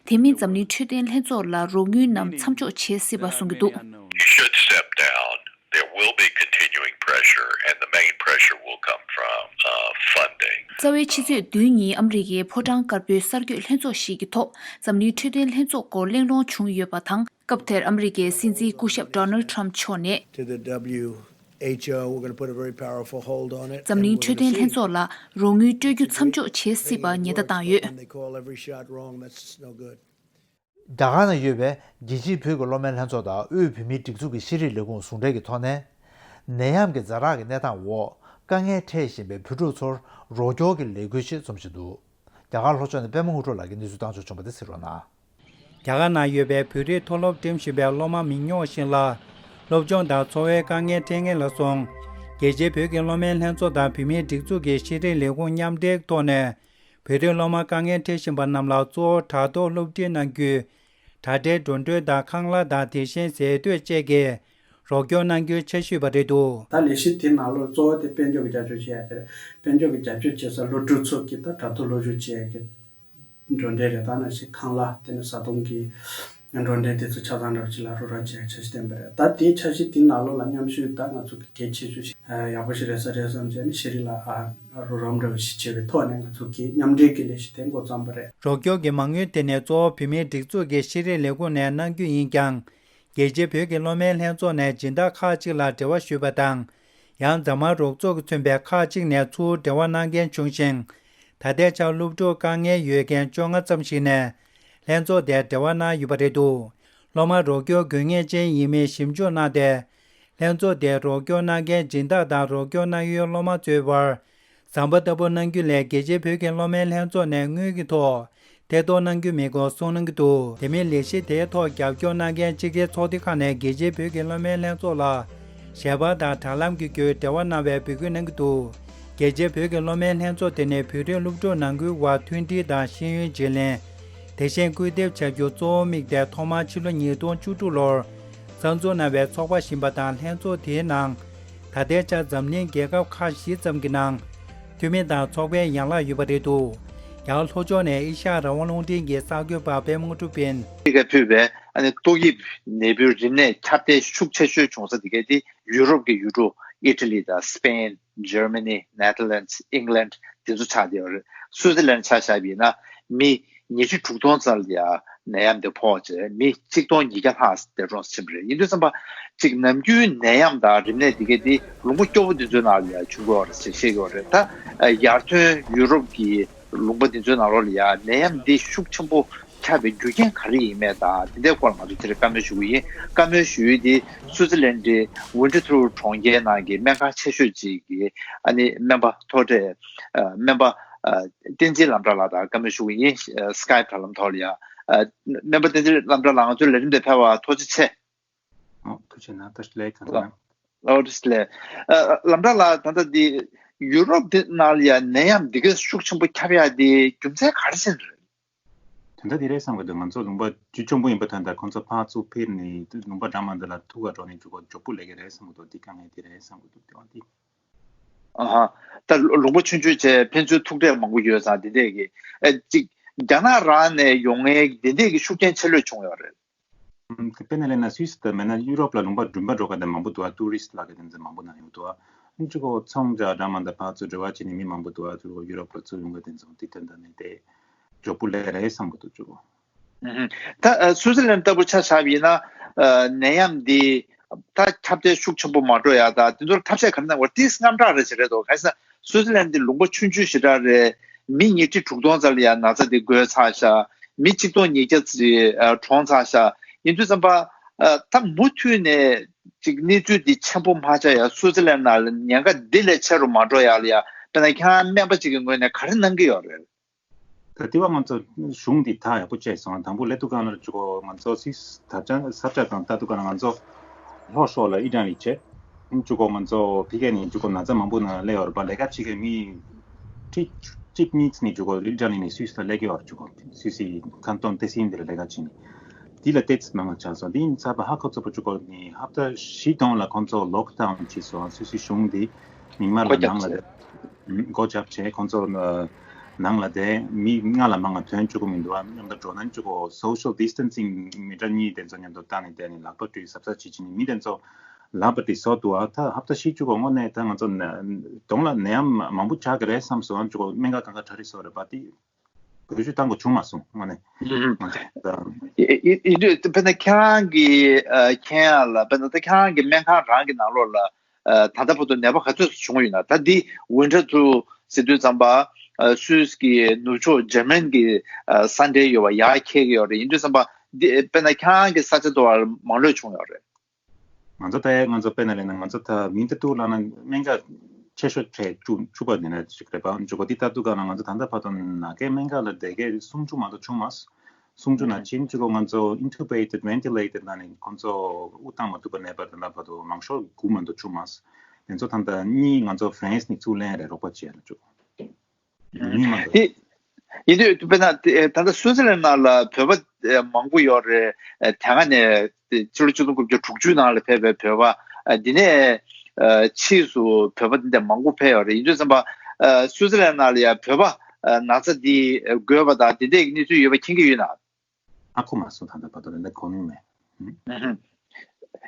དེ་མིན་འཛམ་གླིང་འཕྲོད་བསྟེན་ལྷན་ཚོགས་ལ་རོགས་དངུལ་རྣམས་མཚམས་འཇོག་བྱེད་སྲིད་པ་གསུང་གི་འདུག He should step down. There will be continuing pressure, and the main pressure will come from uh, funding. རྩ་བའི་ཕྱི་ཚེས་བདུན་ཉིན་ཨ་མི་རི་ཀའི་ཕོ་བྲང་དཀར་པོའི་གསར་འགོད་ལྷན་ཚོགས་ཤིག་གི་ཐོག་འཛམ་གླིང་འཕྲོད་བསྟེན་ལྷན་ཚོགས་སྐོར་གླེང་སློང་བྱུང་ཡོད་པ་དང་། སྐབས་དེར་ཨ་མི་རི་ཀའི་སྲིད་འཛིན་སྐུ་ཞབས་Donald Trump མཆོག་ནས། To the W H O, we're going to put a very powerful hold on it. འཛམ་གླིང་འཕྲོད་བསྟེན་ལྷན་ཚོགས་ལ་རོགས་དངུལ་སྤྲོད་རྒྱུ་མཚམས་འཇོག་བྱེད་སྲིད་པ་ཉེན་བརྡ་བཏང་ཡོད། When they call every shot wrong, that's no good. རྒྱ་གར་ནང་ཡོད་པའི་རྒྱལ་སྤྱིའི་བོད་ཀྱི་སློབ་མའི་ལྷན་ཚོགས་དང་དབུས་བོད་མིའི་སྒྲིག་འཛུགས་ཀྱི་ཤེས་རིག་ལས་ཁུངས་ཟུང་འབྲེལ་གྱི་ཐོག་ནས། ནད་ཡམས་ཀྱི་ཛ་དྲག་གི་གནས་སྟངས་འོག་དཀའ་ངལ་འཕྲད་བཞིན་པའི་བོད་ཕྲུག་ཚོར་རོགས་སྐྱོར་གྱི་ལས་འགུལ་ཞིག་རྩོམ་བཞིན་འདུག་རྒྱ་གར་ལྷོ་ཕྱོགས་ནས་པད་མ་དངོས་གྲུབ་ལགས་ཀྱིས་གནས་ཚུལ་བཏང་འབྱོར་བྱུང་བ་དེ་གཟིགས་རོགས་གནང་། རྒྱ་གར་ནང་ཡོད་པའི་བོད་རིགས་མཐོ་སློབ་འགྲིམ་བཞིན་པའི་སློབ་མ་མི་ཉུང་བ་ཞིག་ལ་སློབ་སྦྱོང་དང་འཚོ་བའི་དཀའ་ངལ་འཕྲད་ངེས་ལ་སོང་། རྒྱལ་སྤྱིའི་བོད་ཀྱི་སློབ་མའི་ལྷན་ཚོགས་དང་བོད་མིའི་སྒྲིག་འཛུགས་ཀྱི་ཤེས་རིག་ལས་ཁུངས་མཉམ་འབྲེལ་ཐོག་ནས། བོད་རིགས་སློབ་མ་དཀའ་ངལ་འཕྲད་བཞིན་པ་རྣམས་ལ་གཙོ་བོ་དྲ་ཐོག་སློབ་ཁྲིད་གནང་རྒྱུའི་དྲ་སྦྲེལ་འགྲོ་གྲོན་དང་ཁང་གླ་དང་དེ་བཞིན་ཟས་དུས་བཅས་ཀྱི་རོགས་སྐྱོར་གནང་རྒྱུའི་འཆར་གཞི་ཡོད་པ་རེད་འདུག་ད་ལས་གཞི་དེའི་ནང་ལོགས་གཙོ་བོ་དེ་དཔལ་འབྱོར་གྱི་རྒྱབ་སྐྱོར་བྱེད་ཡ་དེ་རེད། དཔལ་འབྱོར་གྱི་རྒྱབ་སྐྱོར་བྱེད་ས་སློབ་ཕྲུག་ཚོ་གི་ད་དྲ་ཐོག་སློབ་ཞུགས་བྱེད་ཡ་གི་འགྲོ་གྲོན་རེད། ད་ནང་བཞིན་ཁང་གླ་དེ་ནས་བཟའ་བཏུང་གི་འགྲོ་གྲོན་དེ་ཚོ་ཆ་ཚང་འདྲ་བོ་ཅིག་ལ་རོགས་རམ་བྱེད་ཡ་འཆར་གཞི་བཏིང་པ་རེད། ད་དེའི་འཆར་གཞི་དེའི་ནང་ལོགས་ལ་མཉམ་ཞུགས་ད་ང་ཚོ་གི་གལ་ཆེ་ཤོས་ཤིག་ཡག་པོ་ཞིག་རེད་ས་རེད་བསམ་བྱས་ནས་ཤེས་རིག་ལ་ཨ་རོགས་རམ་འདྲ་བོ་ཞིག་བྱེད་པའི་ཐོག་ནས་ང་ཚོ་གི་མཉམ་འབྲེལ་གྱི་ལས་གཞི་དེ་འགོ་བརྩམས་པ་རེད། རོགས་སྐྱོར་གྱི་མ་དངུལ་དེ་ནས་གཙོ་བོ་བོད་མིའི་སྒྲིག་འཛུགས་ཀྱི་ཤེས་རིག་ལས་ཁུངས་ནས་གནང་རྒྱུ་ཡིན་ཀྱང་། རྒྱལ་སྤྱིའི་བོད་ཀྱི་སློབ་མའི་ལྷན་ཚོགས་ནས་སྦྱིན་བདག་ཁག་ཅིག་ལ་འབྲེལ་བ་ཞུས་པ་དང་། ཡང་རྫ་དམར་རོགས་ཚོགས་ཀྱིས་མཚོན་པའི་ཁག་ཅིག་ནས་ཚུར་འབྲེལ་བ་གནང་མཁན་བྱུང་ཞིང་། ད་ལྟའི་ཆར་སློབ་ཕྲུག་དཀའ་ངལ་ཡོད་མཁན་བཅོ་ལྔ་ཙམ་ཞིག་ནས་ལྷན་ཚོགས་དེར་འབྲེལ་བ་གནང་ཡོད་པ་རེད་འདུག་སློབ་མ་རོགས་སྐྱོར་དགོས་ངེས་ཅན་ཡིན་མིན་ཞིབ་འཇུག་གནང་སྟེ། ལྷན་ཚོགས་དེར་རོགས་སྐྱོར་གནང་མཁན་སྦྱིན་བདག་དང་རོགས་སྐྱོར་གནང་ཡུལ་སློབ་མ་ཚོའི་བར་ཟམ་པ་ལྟ་བུ་གནང་རྒྱུ་ལས་རྒྱལ་སྤྱིའི་བོད་ཀྱི་སློབ་མའི་ལྷན་ཚོགས་ནས་དངུལ་གྱི་ཐོག་ཐེ་གཏོགས་གནང་རྒྱུ་མེད་སྐོར་གསུངས་གནང་གི་འདུག་དེ་མིན་ལས་གཞི་དེའི་ཐོག་རྒྱབ་སྐྱོར་གནང་མཁན་སྤྱི་སྒེར་ཚོགས་སྡེ་ཁག་ནས་རྒྱལ་སྤྱིའི་བོད་ཀྱི་སློབ་མའི་ལྷན་ཚོགས་ལ་ཞལ་པར་དང་དྲ་ལམ་གྱི་བརྒྱུད་འབྲེལ་བ་གནང་བའི་འབོད་སྐུལ་གནང་གི་འདུག་རྒྱལ་སྤྱིའི་བོད་ཀྱི་སློབ་མའི་ལྷན་ཚོགས་དེ་ནི་བོད་རིགས་སློབ་ཕྲུག་ནང་ཁུལ་བར་མཐུན་སྒྲིལ་དང་ཤེས་ཡོན་བརྗེ་ལེན། དེ་བཞིན་སྐུལ་འདེད་བྱ་རྒྱུ་གཙོ་བོ་དམིགས་ཏེ་ཐོག་མར་ཕྱི་ལོ་ཉིས་སྟོང་བཅུ་དྲུག་ལོར་གསར་འཛུགས་གནང་བའི་ཚོགས་པ་ཞིག་ཡིན་པ་དང་། ལྷན་ཚོགས་དེའི་ནང་ད་ལྟའི་ཆར་འཛམ་གླིང་རྒྱལ་ཁབ་ཁག་བཞི་ཙམ་གྱི་ནང་འཐུས་མི་དང་ཚོགས་པའི་ཡན་ལག་ཡོད་པ་རེད་འདུག་རྒྱ་གར་ལྷོ་ཕྱོགས་ནས་ཨེ་ཤ་ཡ་རང་དབང་རླུང་འཕྲིན་གྱི་གསར་འགོད་པ་པད་མ་དངོས་གྲུབ་ཡིན། ཁ་ཕུད་པའི་ཨ་ནི་ཏོག་དབྱིབས་ནད་འབུའི་རིམས་ནད་ཁྱབ་གདལ་ཤུགས་ཆེ་ཤོས་བྱུང་ས་དེ་གའི་དེ་ཡུ་རོབ་ཀྱི་ཡུལ་གྲུ་ཨི་ཊ་ལི་དང་སི་པེན། Germany, Netherlands, England དེ་ཚོ་ཆགས་བསྡད་ཡོད་རེད། སུའུ་ཙི་ལན་ཆ་བཞག་པ་ཡིན་ན་མི་ཉི་ཁྲི་དྲུག་སྟོང་ཙམ་ལ་ཡ་ནད་ཡམས་དེ་ཕོག་བྱས་མི་གཅིག་སྟོང་ཉིས་བརྒྱ་ལྷག་འདས་གྲོངས་ཕྱིན་པ་རེད། ཡིན་དུས་ཙམ་པ་གཅིག་ནམ་རྒྱུན་ནད་ཡམས་དང་རིམས་ནད་དེ་གའི་དེ་ལུང་པ་སྐྱོ་པོ་དེ་ཚོའི་ནང་ལ་ཡ་བྱུང་གི་ཡོད་རེད་ཅེས་བཤད་ཀྱི་ཡོད་རེད། ད་ཡར་ཐོན་ཡུ་རོབ་ཀྱི་ལུང་པ་དེ་ཚོའི་ནང་ལོགས་ལ་ཡ་ནད་ཡམས་འདི་ཤུགས་ཆེན་པོ་ཁྱབ་པའི་རྒྱུ་རྐྱེན་ག་རེ་ཡིན་མེད་དང་དེ་འདྲའི་སྐོར་ང་ཚོ་དེ་རིང་བཀའ་མོལ་ཞུ་གི་ཡིན། བཀའ་མོལ་ཞུ་ཡུལ་དེ་སུའུ་ཙི་ལན་ཌི་ཝིན་ཊི་ཐུར་གྲོང་ཁྱེར་ནང་གི་སྨན་ཁང་ཆེ་ཤོས་ཅིག་གི་ཨ་ནི་སྨན་པ་མཐོ་གྲས་ཨ་སྨན་པ་ཨ་བསྟན་འཛིན་ལམ་གྲགས་ལགས་དང་བཀའ་མོལ་ཞུ་གི་ཡིན། ཨ་སི་ཀའེབ་དྲ་ལམ་ཐོག་ལ་ཡ། ཨ་སྨན་པ་བསྟན་འཛིན་ལམ་གྲགས་ལགས་ང་ཚོའི་ལས་རིམ་དེ་ཕེབས་པར་ཐུགས་རྗེ་ཆེ། ཨོ་ཐུགས་རྗེ་གནང་། བཀྲ་ཤིས་བདེ་ལེགས། གང་ལགས། ཨོ་བཀྲ་ཤིས་བདེ་ལེགས། ཨ་ལམ་གྲགས་ལགས་ད་ལྟ་འདི་ཡུ་རོབ་འདི་ནང་ལ་ཡ་ནད་ཡམས་འདི་ག་ཤུགས་ཆེན་པོ་ཁྱབ་ཡ་འདི་རྒྱུ་མཚན་ག་རེ་ཟེར་རེད། དོན་དག་འདི་རེད་བསམ་གི་འདུག་ང་ཚོ་ལུང་པ་ཅུང་གྱོང་པོ་ཡིན་པ་ཐོན། ད་ཁོང་ཚོ་ཕར་ཚུར་ཕེབས་ནས་ལུང་པ་འདྲ་མི་འདྲ་ལ་ཐུག་ག་འགྲོ་ནས་འཇུག་གོ་མགྱོགས་པོ་ལས་ཀ་རེད་བསམ་གི་འདུག་འདི་དཀའ་ངལ་འདི་རེད་བསམ་གི་འདུག་དེ་བ་འདི། ཨ་ཧ། ད་ལུང་པ་ཆུང་ཆུང་བྱས་ཕན་ཚུན་ཐུག་འཕྲད་མང་པོ་ཡོད་ཙང་འདི་འདྲས་ཀྱི་ཨེ་གཅིག་རྒྱ་ནག་རང་ནས་ཡོང་མཁན་འདི་འདྲས་ཀྱི་ཤུགས་རྐྱེན་ཆེ་ལོས་བྱུང་ཡོད་རེད། ཨམ་དཔེར་ན་ལབ་ན་སུད་སི་དང་མེད་ན་ཡུ་རོབ་ལ་ལུང་པ་འགྲིམ་པ་འགྲོ་མཁན་དེ་མང་པོ་འདུག་ཨ་ཊུ་རི་སི་ལབ་མཁན་དེ་ཚོ་མང་པོ་ན་ཡོང་གི་འདུག་ཨ་ཅིག་གོ་ཚོང་རྒྱག་འདྲ་མི་འདྲ་ཕར་ཚུར་འབྲེལ་བ་བྱས་ནས་མི་མང་པོ་འདུག་ཨ་ཅིག་གོ་ཡུ་རོབ་ལ་ཚུར་ཡོང་མཁན་དེ་ཚོ་དེ་དོན་དག་ནི་དེ་མགྱོགས་པོ་ལས་རེད་བསམ་གི་འདུག་ཅིག་གོ། ཨུ་ཧུ། ད་ཨ་སུའུ་ཙི་ལན་ལྟ་བུ་ཆ་བཞག་པ་ཡིན་ན་ཨ་ནད་ཡམས་འདི་ད་ཁྱབ་གདལ་ཤུགས་ཆེན་པོ་མ་འགྲོ་ཡ་ད་དེ་ཚོར་ཐབས་ཤེས་ག་རེ་གནང་དགོས་ཏིས་དངངས་སྐྲག་རེ་བྱེད་རེད་དོ། ག་ས་སུའུ་ཙི་ལན་འདི་ལུང་པ་ཆུང་ཆུང་ཞེ་དྲག་རེད། མི་ཉིས་ཁྲི་དྲུག་སྟོང་ཙམ་ལ་ཡ་ན་ཚ་འདི་འགོས་ཚར་ཤག་མི་གཅིག་སྟོང་ཉིས་བརྒྱ་ཙམ་ཨ་གྲོངས་ཚར་ཤག་ཡིན་དུས་ཙམ་པ་ཨ་ད་མུ་མཐུད་ནས་ཅིག་གནས་ཚུལ་འདི་ཆེན་པོ་མ་ཆགས་ཡ་སུའུ་ཙི་ལན་ནང་ལ་ཉེན་ཁ་འདི་ལས་ཆེ་རུ་མ་འགྲོ་ཡ་ལ་ཡ་དཔེར་ན་ཁྱེད་རང་སྨན་པ་ཅིག་གི་ངོས་ནས་ག་རེ་གནང་གི་ཡོད་རེད། ད་ལྟེ་བ་ང་ཚོ་གཞུང་འདི་ཐག་ཡག་པོ་བཅད་སོང་། དང་པོ་ལས་དུ་གང་ལ་ཅིག་གོ་ང་ཚོ་སི་ཐབ་ཆ་ས་ཆ་དང་ལྟ་དུ་གང་ལ་ང་ཚོ་ལྷོ་ཕྱོགས་ལ་ཨི་ཊ་ལི་བྱས། ཅིག་གོ་ང་ཚོ་ཕ་གི་ནས་ཅིག་གོ་ན་ཚ་མང་པོ་ན་སླེབས་ཡོད་རེད་པ། ལས་ཀ་བྱེད་མཁན་མི་ཁྲི་གཅིག་གཉིས་ནས་ཅིག་གོ་ཨི་ཊ་ལི་ནས་སུད་སི་ལ་སླེབས་ཀྱི་ཡོད་རེད། ཅིག་གོ་སུད་སི་ཁང་སྟོང་ཏེ་སི་འདི་ལ་ལས་ཀ་བྱེད་ནས་འདི་ལ་ཏོག་ཙམ་མང་ང་ཆགས་སོང་། འདི་ཡིན་ཚར་བ་ཧ་ཁོ་ཚོ་པོ་ཅིག་གོ་ནི་ཧབ་ཏ་བཞི་སྟོང་ལ་ཁོང་ཚོ་ལོག་ཌའུན་བྱས་སོང་། སུད་སི་གཞུང་འདི་མི་མང་ལ་ནང་ལ་སྒོ་རྒྱབ་བྱས་ཁོང་ཚོ་ནང་ལ་བསྡད། མི་ལྔ་ལ་མང་བ་ཐོན་བཅུག་གི་མི་འདུག་ཨ་མཉམ་དུ་འགྲོ་ན་བཅུག་གོ་སོ་ཤལ་ཌི་སི་ཊན་སིང་མི་ཊར་གཉིས་དེ་ཚོ་མཉམ་དུ་བཏང་ནས་བསྡད་ནས་ལག་པ་བཀྲུས་གཟབ་གཟབ་བྱེད་བྱེད་ནས་མི་དེ་ཚོ་ལག་པ་དེ་བཟོ་འདུག་ཨ་ད་ཧབ་ཏ་བཞི་བཅུག་གོ་དངོས་གནས་ད་ང་ཚོ་གདོང་ལ་ནད་ཡམས་མང་པོ་ཆགས་ཀྱི་རེད་བསམ་སོང་། ཨ་བཅུག་གོ་སྨན་ཁང་གང་ག་གྲ་སྒྲིག་བཟོ་རེད་པ་དེ་བེད་སྤྱོད་བཏང་དགོས་བྱུང་མ་སོང་དངོས་གནས། ཨ་ད་ཡིན་དུས་དཔེར་ན་ཁྱེད་རང་གི་ཨ་མཁྱེན་ཡ་ལ་དཔེར་ན་ད་ཁྱེད་རང་གི་སྨན་ཁང་རང་གི་ནང་ལོགས་ལ། ཨ་ད་ལྟ་བར་དུ་ནད་པ་ག་ཚོད་བྱུང་ཡོད་ན། ད་འདི་Winterthur་ཟེར་དུས་ཙམ་པ་ཨ་སུད་སི་གི་ནུབ་ཕྱོགས་འཇར་མན་གྱི་ཨ་ས་འབྲེལ་ཡོད་པ་ཡར་འཁེལ་གྱི་ཡོད་རེད། ཡིན་དུས་ཙམ་པ་འདི་དཔེར་ན་ཁྱེད་རང་གི་ས་ཆ་དུ་བར་མང་ལོས་བྱུང་ཡོད་རེད། ང་ཚོ་ད་ང་ཚོ་དཔེར་ན་ལབ་ན་ང་ཚོ་ད་Winterthur་ལབ་ན་སྨན་ཁང་ཆེ་ཤོས་གྲས་བཅུ་བཅུ་པ་ནི་ནས་ཅིག་རེད་པ། འཇུག་གོ་འདི་ལྟ་དུས་ག་ལ་ང་ཚོ་ད་ལྟ་བར་དུ་ནང་པའི་སྨན་ཁང་ལ་བསྡད་མཁན་སུམ་ཅུ་མ་གཏོགས་བྱུང་མ་སོང་། སུམ་ཅུ་ནང་ཕྱིན་ཅིག་གོ་ང་ཚོ་intubated ventilated ལབ་ནས་ཁོང་ཚོ་དབུགས་བཏང་མ་ཐུབ་པ་ནད་པ་དེ་འདྲ་བར་དུ་མང་ཤོས་དགུ་མ་གཏོགས་བྱུང་མ་སོང་། དེ་ཚོ་ད་ལྟ་གཉིས་ང་ཚོ་France་ནས་ཚུར་ལེན་རེད། རོགས་པ་བྱས་ལ་བཅུག་གཉིས་མ་གཏོགས། དེ་ཡིན་དུས་དཔེར་ན་དེ་ད་ལྟ་སུའུ་ཙི་ལན་ནང་ལ་བོད་པ་ཨེ་མང་པོ་ཡོད་རེད། ཨེ་དེ་སྔ་ནས་དེ་ཕྱི་ལོ་ཆིག་སྟོང་དགུ་བརྒྱ་དྲུག་ཅུ་ནང་ལ་ཕེབས་པའི་བོད་པ་ཨེ་འདི་ནས་ཨེ་ཕྱིས་སུ་བོད་པ་འདི་འདྲ་མང་པོ་ཕེབས་ཡོད་རེད། ཡིན་དུས་ཙམ་པ་ཨེ་སུའུ་ཙི་ལན་ནང་ལ་ཡང་བོད་པ་ཨེ་ན་ཚ་འདི་ཨེ་འགོས་པ་དང་དེ་འདྲའི་གནས་ཚུལ་ཡོད་པ་མཁྱེན་གྱི་ཡོད་ན། ཨ་ཁུ་མ་སོང་ད་ལྟ་བར་དུ་ལན་འདི་གོ་མྱོང་མེད། ཨུ་ཧུམ།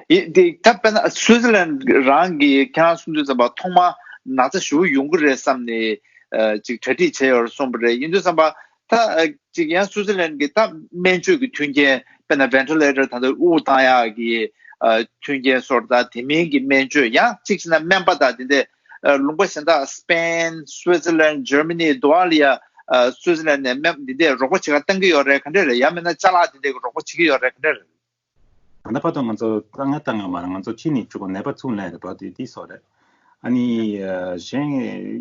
ཡི་དེ་ད་དཔེར་ན་སུའུ་ཙི་ལན་རང་གིས་ཁྱེད་རང་གསུང་དུས་ཙམ་པ་ཐོག་མར་ན་ཚ་ཞེ་པོ་ཡོང་གི་རེད་བསམ་ནས་ཨ་ཅིག་གྲ་སྒྲིག་བྱས་ཡོད་རེད་གསུངས་པ་རེད། ཡིན་དུས་ཙམ་པ་ད་ཨ་ཅིག་ཡང་སུའུ་ཙི་ལན་གྱི་ད་སྨན་བཅོས་ཀྱི་མཐུན་རྐྱེན་དཔེར་ན་ventilator་ད་ལྟ་དབུགས་བཏང་ཡག་གི་ཨ་མཐུན་རྐྱེན་སོགས་དང་དེ་མིན་གྱི་སྨན་བཅོས་ཡང་གཅིག་བྱས་ན་སྨན་པ་དང་དེ་འདྲས་ཨ་ལུང་པ་གཞན་དག་Spain Switzerland Germany་དུ་བ་ལ་ཡ་ཨ་སུའུ་ཙི་ལན་ནས་སྨན་འདི་འདྲས་རོགས་པ་བྱེད་ག་བཏང་གི་ཡོད་རེད་ག་འདྲས་རེད། ཡང་མིན་ན་ཅ་ལག་འདི་འདྲས་ཀྱི་རོགས་པ་བྱེད་ཀྱི་ཡོད་རེད་ག་འདྲས་རེད། ད་ལྟ་བར་དུ་ང་ཚོ་ད་ང་བཏང་ཡོད་མ་རེད། ང་ཚོ་ཕྱི་ནས་བཅུག་གོ་ནད་པ་ཚུར་ལེན་རེད་པ། དེ་དེ་སོགས་རེད། ཨ་ནི་ཨ་གཞན་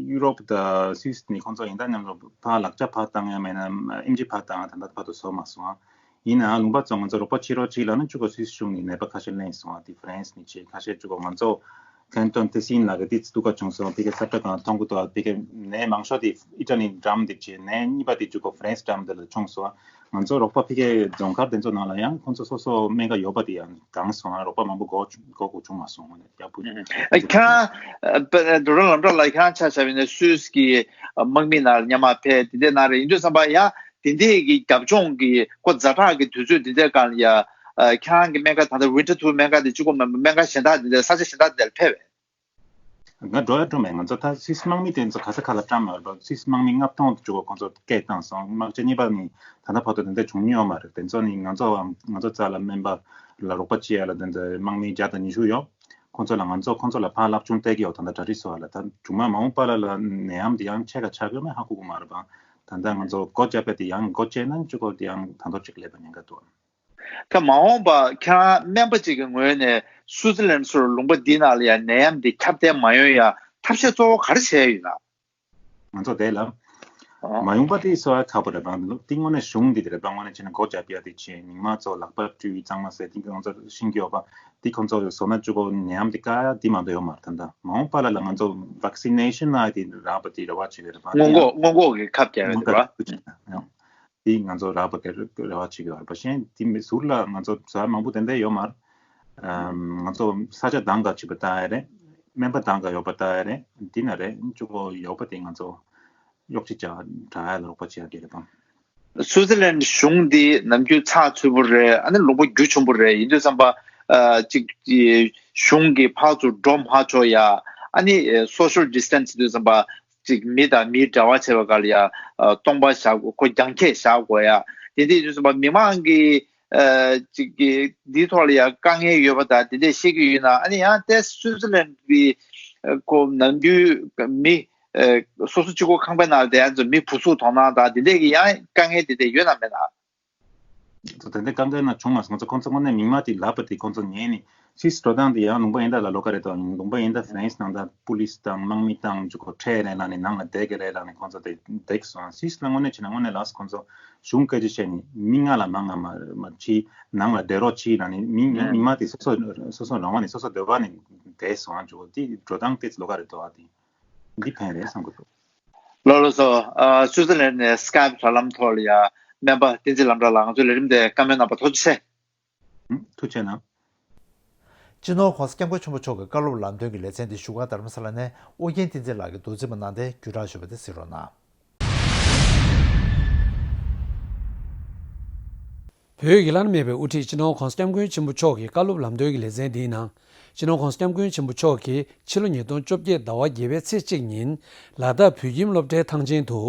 ཡུ་རོབ་དང་སུད་སི་ནས་ཁོང་ཚོ་ཡིན་ད་མཉམ་དུ་ཕར་ལག་ཆ་ཕར་བཏང་ཡ་མེད་ན་ཨེམ་ཆི་ཕར་བཏང་ཡ་ད་ལྟ་བར་དུ་བཟོ་མ་སོང་། ཡིན་ནའང་ལུང་པ་ཚོ་ང་ཚོ་རོགས་པ་བྱེད་རོགས་བྱེད་ལབ་ན་བཅུག་གོ་སུད་སི་གཞུང་ནས་ནད་པ་ཁ་ཤས་ལེན་སོང་། ཨ་དེ་ཧྥ་རན་སི་ནས་བྱས་ཁ་ཤས་བཅུག་གོ་ང་ཚོ་ཁན་ཏོན་ཏེ་སིན་ལ་ག་དེ་སྡུག་ག་བྱུང་སོང་། ཕ་གི་ས་བཀྲ་གང་མཐོང་གི་འདུག་ཕ་གི་ནད་མང་ཤོས་དེ་ཨི་ཊ་ལི་འགྲམ་དེ་བྱས། ནད་གཉིས་པ་དེ་བཅུག་གོ་ཧྥ་རན་སི་འགྲམ་དེ་ལ་བྱུང་སོང་། ང་ཚོ་རོགས་པ་ཕ་གི་རྫོང་མཁར་དེ་ཚོ་ནང་ལ་ཡང་ཁོང་ཚོ་སོ་སོ་སྨན་ཁང་ཡོད་པ་དེ་ཡང་གང་སོང་། རོགས་པ་མང་པོ་དགོས་དགོས་དགོས་བྱུང་མ་སོང་། ཡག་པོ་ཁྱེད་རང་འགྲོ་གྲོན་ལམ་འགྲོ་ལ་ཁྱེད་རང་ཆ་བཞག་པ་ཡིན་ན་སུད་སི་གི་དམག་མི་ནང་ལ་མཉམ་མ་ཕེབས་དེ་འདྲས་གནང་རེད། ཡིན་དུས་ཙམ་པ་ཡང་དེ་འདྲས་ཀྱི་རྒྱབ་ལྗོངས་ཀྱི་ཁོ་ཛ་དྲག་གི་དུས་ཚོད་དེ་འདྲས་སྒང་ལ་ཡ་ཁྱེད་རང་གི་སྨན་ཁང་ད་ལྟ་Winterthur སྨན་ཁང་དེ་གཅིག་པོ་མིན་པར་སྨན་ཁང་གཞན་དག་དེ་འདྲས་ས་ཆ་གཞན་དག་དེ་འདྲས་ལ་ཕེབས་པས། ང་འགྲོ་ཡ་འགྲོ་མེད། ང་ཚོ་ད་སུད་སི་དམག་མི་དེ་ཚོ་ག་ས་ག་ལ་བཀྲམ་ཡོད་རེད་པ། སུད་སི་དམག་མི་ལྔ་སྟོང་དེ་ཚོ་ཁོང་ཚོ་སྐད་བཏང་སོང་། དམག་ཆ་གཉིས་པ་ནི་ད་ལྟ་བར་དུ་དེ་འདྲ་བྱུང་མྱོང་མ་རེད། དེ་ཚོ་ནི་ང་ཚོ་ང་ཚོ་རྩ་ལ་སྨན་པ་ལ་རོགས་པ་བྱེད་ཡ་ལ་དེ་འདྲ་དམག་མི་བརྒྱ་དང་ཉི་ཤུ་ཡོད། ཁོང་ཚོ་ལ་ང་ཚོ་ཁོང་ཚོ་ལ་ཕར་སློབ་སྦྱོང་སྤྲད་ཀྱི་ཡོད། ད་ལྟ་གྲ་སྒྲིག་བཟོ་བ་ལ་ད་མཇུག་མ་མ་འོངས་པ་ལ་ལ་ནད་ཡམས་དེ་ཡང་ཆེ་ག་ཆགས་ཡོད་མེད་ཧ་གོ་གི་མ་རེད་པ། ད་ལྟ་ང་ཚོ་སྒོ་བརྒྱབ་པ་དེ་ཡང་སྒོ་བཅད་ན་གཅིག་གོ་དེ་ཡང་ད་མདོ་གཅིག་སླེབས་པ་ཉེན་ཁ་འདུག་ད་མ་འོངས་པ་ཁྱེད་རང་སྨན་པ་ཅིག་གི་ངོས་ནས་སུའུ་ཙི་ལན་སོགས་ལུང་པ་འདི་ནང་ལ་ཡང་ནད་ཡམས་འདི་ཁྱབ་གདལ་མ་ཡོང་ཡ་ཐབས་ཤེས་གཙོ་བོ་ག་རེ་བྱས་ཡོད་ན། ང་ཚོ་དེ་ལ་ཨོ། མ་ཡོང་པ་དེ་གསོ་བ་ཁག་པོ་རེད་པ། འདི་དངོས་གནས་གཞུང་འདི་དེ་རེད་པ། དངོས་གནས་བྱས་ན་སྒོ་བརྒྱབ་ཡ་དེ་བྱས། མི་མང་ཚོ་ལག་པ་བཀྲུས་གཙང་མ་བཟས་དེ་ང་ཚོ་ཤེས་ཀྱི་ཡོད་པ། དེ་ཁོང་ཚོ་བཟོ་ན་གཅིག་གོ་ནད་ཡམས་དེ་བཀག་ཡ་དེ་མ་གཏོགས་ཡོད་མ་རེད། ད་ལྟ་མ་འོངས་པ་ལ་ལ་ང་ཚོ་ཝེག་སི་ནེ་ཤན་ཨ་དེ་རག་པ་དེ་རེ་བ་བྱེད་ཀྱི་རེད་པ། དེ་སྔོན་ཡང་འགོག་སྔོན་འགོག་གི་ཁབ་རྒྱག་ཡ་དེ་རེད་པ། དེ་ང་ཚོ་རག་པ་གི་རེ་བ་བྱེད་ཀྱི་ཡོད་རེད་པ། གཞན་དེ་མི་ཟུར་ལ་ང་ཚོ་ཟ་མང་པོ་དེ་འདྲ་ཡོད་མ་རེད། ཨམ། ང་ཚོ་ས་ཆ་གདམ་ག་བྱེད་པ་ལྟ་ཡ་རེད། སྨན་པ་གདམ་ག་ཡོད་པ་ལྟ་ཡ་རེད། འདི་ན་རེད་གཅིག་གོ་ཡོད་པ་དེ་ང་ཚོ་གཡོག་ཅིག་ཅག་དྲག་ཡ་ལ་རོགས་པ་བྱེད་ཡ་གི་རེད་པ། སུའུ་ཙི་ལན་གཞུང་འདི་ནམ་རྒྱུན་ཚགས་ཚུད་པོ་རེད། ཨ་ནི་ལུང་པ་རྒྱུ་ཆེན་པོ་རེད། ཡིན་དུས་ཙམ་པ་ཨ་ཅིག་གཞུང་གི་ཕར་ཚུར་འགྲོ་མ་ཆོག་ཡ། ཨ་ནི་social distance་ཡིན་དུས་ཙམ་པ་ཅིག་མི་དང་མིའི་འབྲེལ་བ་བྱེད་པ་སྒང་ལ་ཡ་ཨ་སྟོང་པ་བཞག་དགོས། ཁོ་རྒྱང་ཁྱེད་བཞག་དགོས་ཡ། དེ་འདྲ་ཡིན་དུས་ཙམ་པ་མི་མང་གི་ཨ་ཅིག་གི་འདིའི་ཐོག་ལ་ཡང་དཀའ་ངལ་ཡོད་པ་དང་དེ་འདྲས་བཤད་ཀྱི་ཡོད་ན། ཨ་ནི་ཡང་ཏེ་སུའུ་ཙི་ལན་གྱི་ཨ་ཁོ་ནམ་རྒྱུན་མི་ཨ་སོ་སོ་གཅིག་པོ་ཁང་པའི་ནང་ལ་བསྡད་ཡ་ཚོ་མི་བུ་གཟུགས་མཐོང་སྣང་དང་དེ་འདྲས་ཀྱི་ཡང་དཀའ་ངལ་དེ་འདྲས་ཡོད་ན་མེད་ན། ཚོ་དེ་འདྲས་དཀའ་ངལ་ན་བྱུང་མ་སོང་། ང་ཚོ་ཁོང་ཚོ་དངོས་གནས་མིག་མ་དེ་ལབ་པ་དེ་ཁོང་ཚོ་ཉན་ནས་སུད་སི་འགྲོ་སྟངས་དེ་ཡང་ལུང་པ་ཡིན་ད་ལ་ལོ་ཀ་རེད་དོ། ལུང་པ་ཡིན་ད་ཧྥ་རན་སི་ནང་ད་པུ་ལིས་དང་དམག་མི་དང་ཅིག་གོ་ཁྲལ་རེད་ལབ་ནས་ནང་ལ་བསྡད་ཀྱི་རེད་ལབ་ནས་ཁོང་ཚོ་དེ་བསྡད་སོང་། སུད་སི་ལ་དངོས་གནས་བྱས་ན་དངོས་གནས་ལགས་ཁོང་ཚོ་གཞུང་སྐད་ཆ་བཤད་ནས་མི་ལྔ་ལ་མང་ང་མ་མ་ཕྱིན། ནང་ལ་བསྡད་རོགས་གྱིས་ལབ་ནས་མི་མི་མི་མང་དེ་སོ་སོ་སོ་སོ་རང་དབང་ནས་སོ་སོ་འདོད་པ་ནས་བསྡད་སོང་། ཨ་ཅོ་དེ་འགྲོ་སྟངས་དེ་ལོ་ཀ་རེད་དོ། ཨ་དེ་འདི་ཕན་རེད་བསམ་གི་འདུག་ལགས་ལགས་སོ། ཨ་སུའུ་ཙི་ལན་ནས་སི་ཀའེབ་དྲ་ལམ་ཐོག་ལ་ཡ་སྨན་པ་བསྟན་འཛིན་ལམ་གྲགས་ལགས་ང་ཚོའི་ལས་རིམ་དེ་བཀའ་མོལ་གནང་བར་ཐུགས་རྗེ་ཆེ། ཐུགས་རྗེ་གནང་། སྤྱི་ནོར་༸གོང་ས་༸སྐྱབས་མགོན་ཆེན་པོ་མཆོག་གི་བཀའ་སློབ་ལམ་སྟོན་གྱི་ལེ་ཚན་འདི་བཞུགས་སྒར་རྡ་རམ་ས་ལ་ནས་ཨོ་རྒྱན་བསྟན་འཛིན་ལགས་ཀྱིས་མདོ་རྩིས་པ་གནང་སྟེ་བརྒྱུད་བསྒྲགས་ཞུས་པ་དེ་གཟིགས་རོགས་གནང་། བོད་ཀྱི་བླ་ན་མེད་པའི་དབུ་ཁྲིད་སྤྱི་ནོར་༸གོང་ས་༸སྐྱབས་མགོན་ཆེན་པོ་མཆོག་གི་བཀའ་སློབ་ལམ་སྟོན་གྱི་ལེ་ཚན་འདིའི་ནང་། སྤྱི་ནོར་༸གོང་ས་༸སྐྱབས་མགོན་ཆེན་པོ་མཆོག་གིས་ཕྱི་ལོ་ཉིས་སྟོང་བཅོ་བརྒྱད་ཟླ་བ་བརྒྱད་པའི་ཚེས་གཅིག་ཉིན་ལ་དྭགས་བོད་ཁྱིམ་སློབ་གྲྭའི་ཐང་ཆེན་དུ་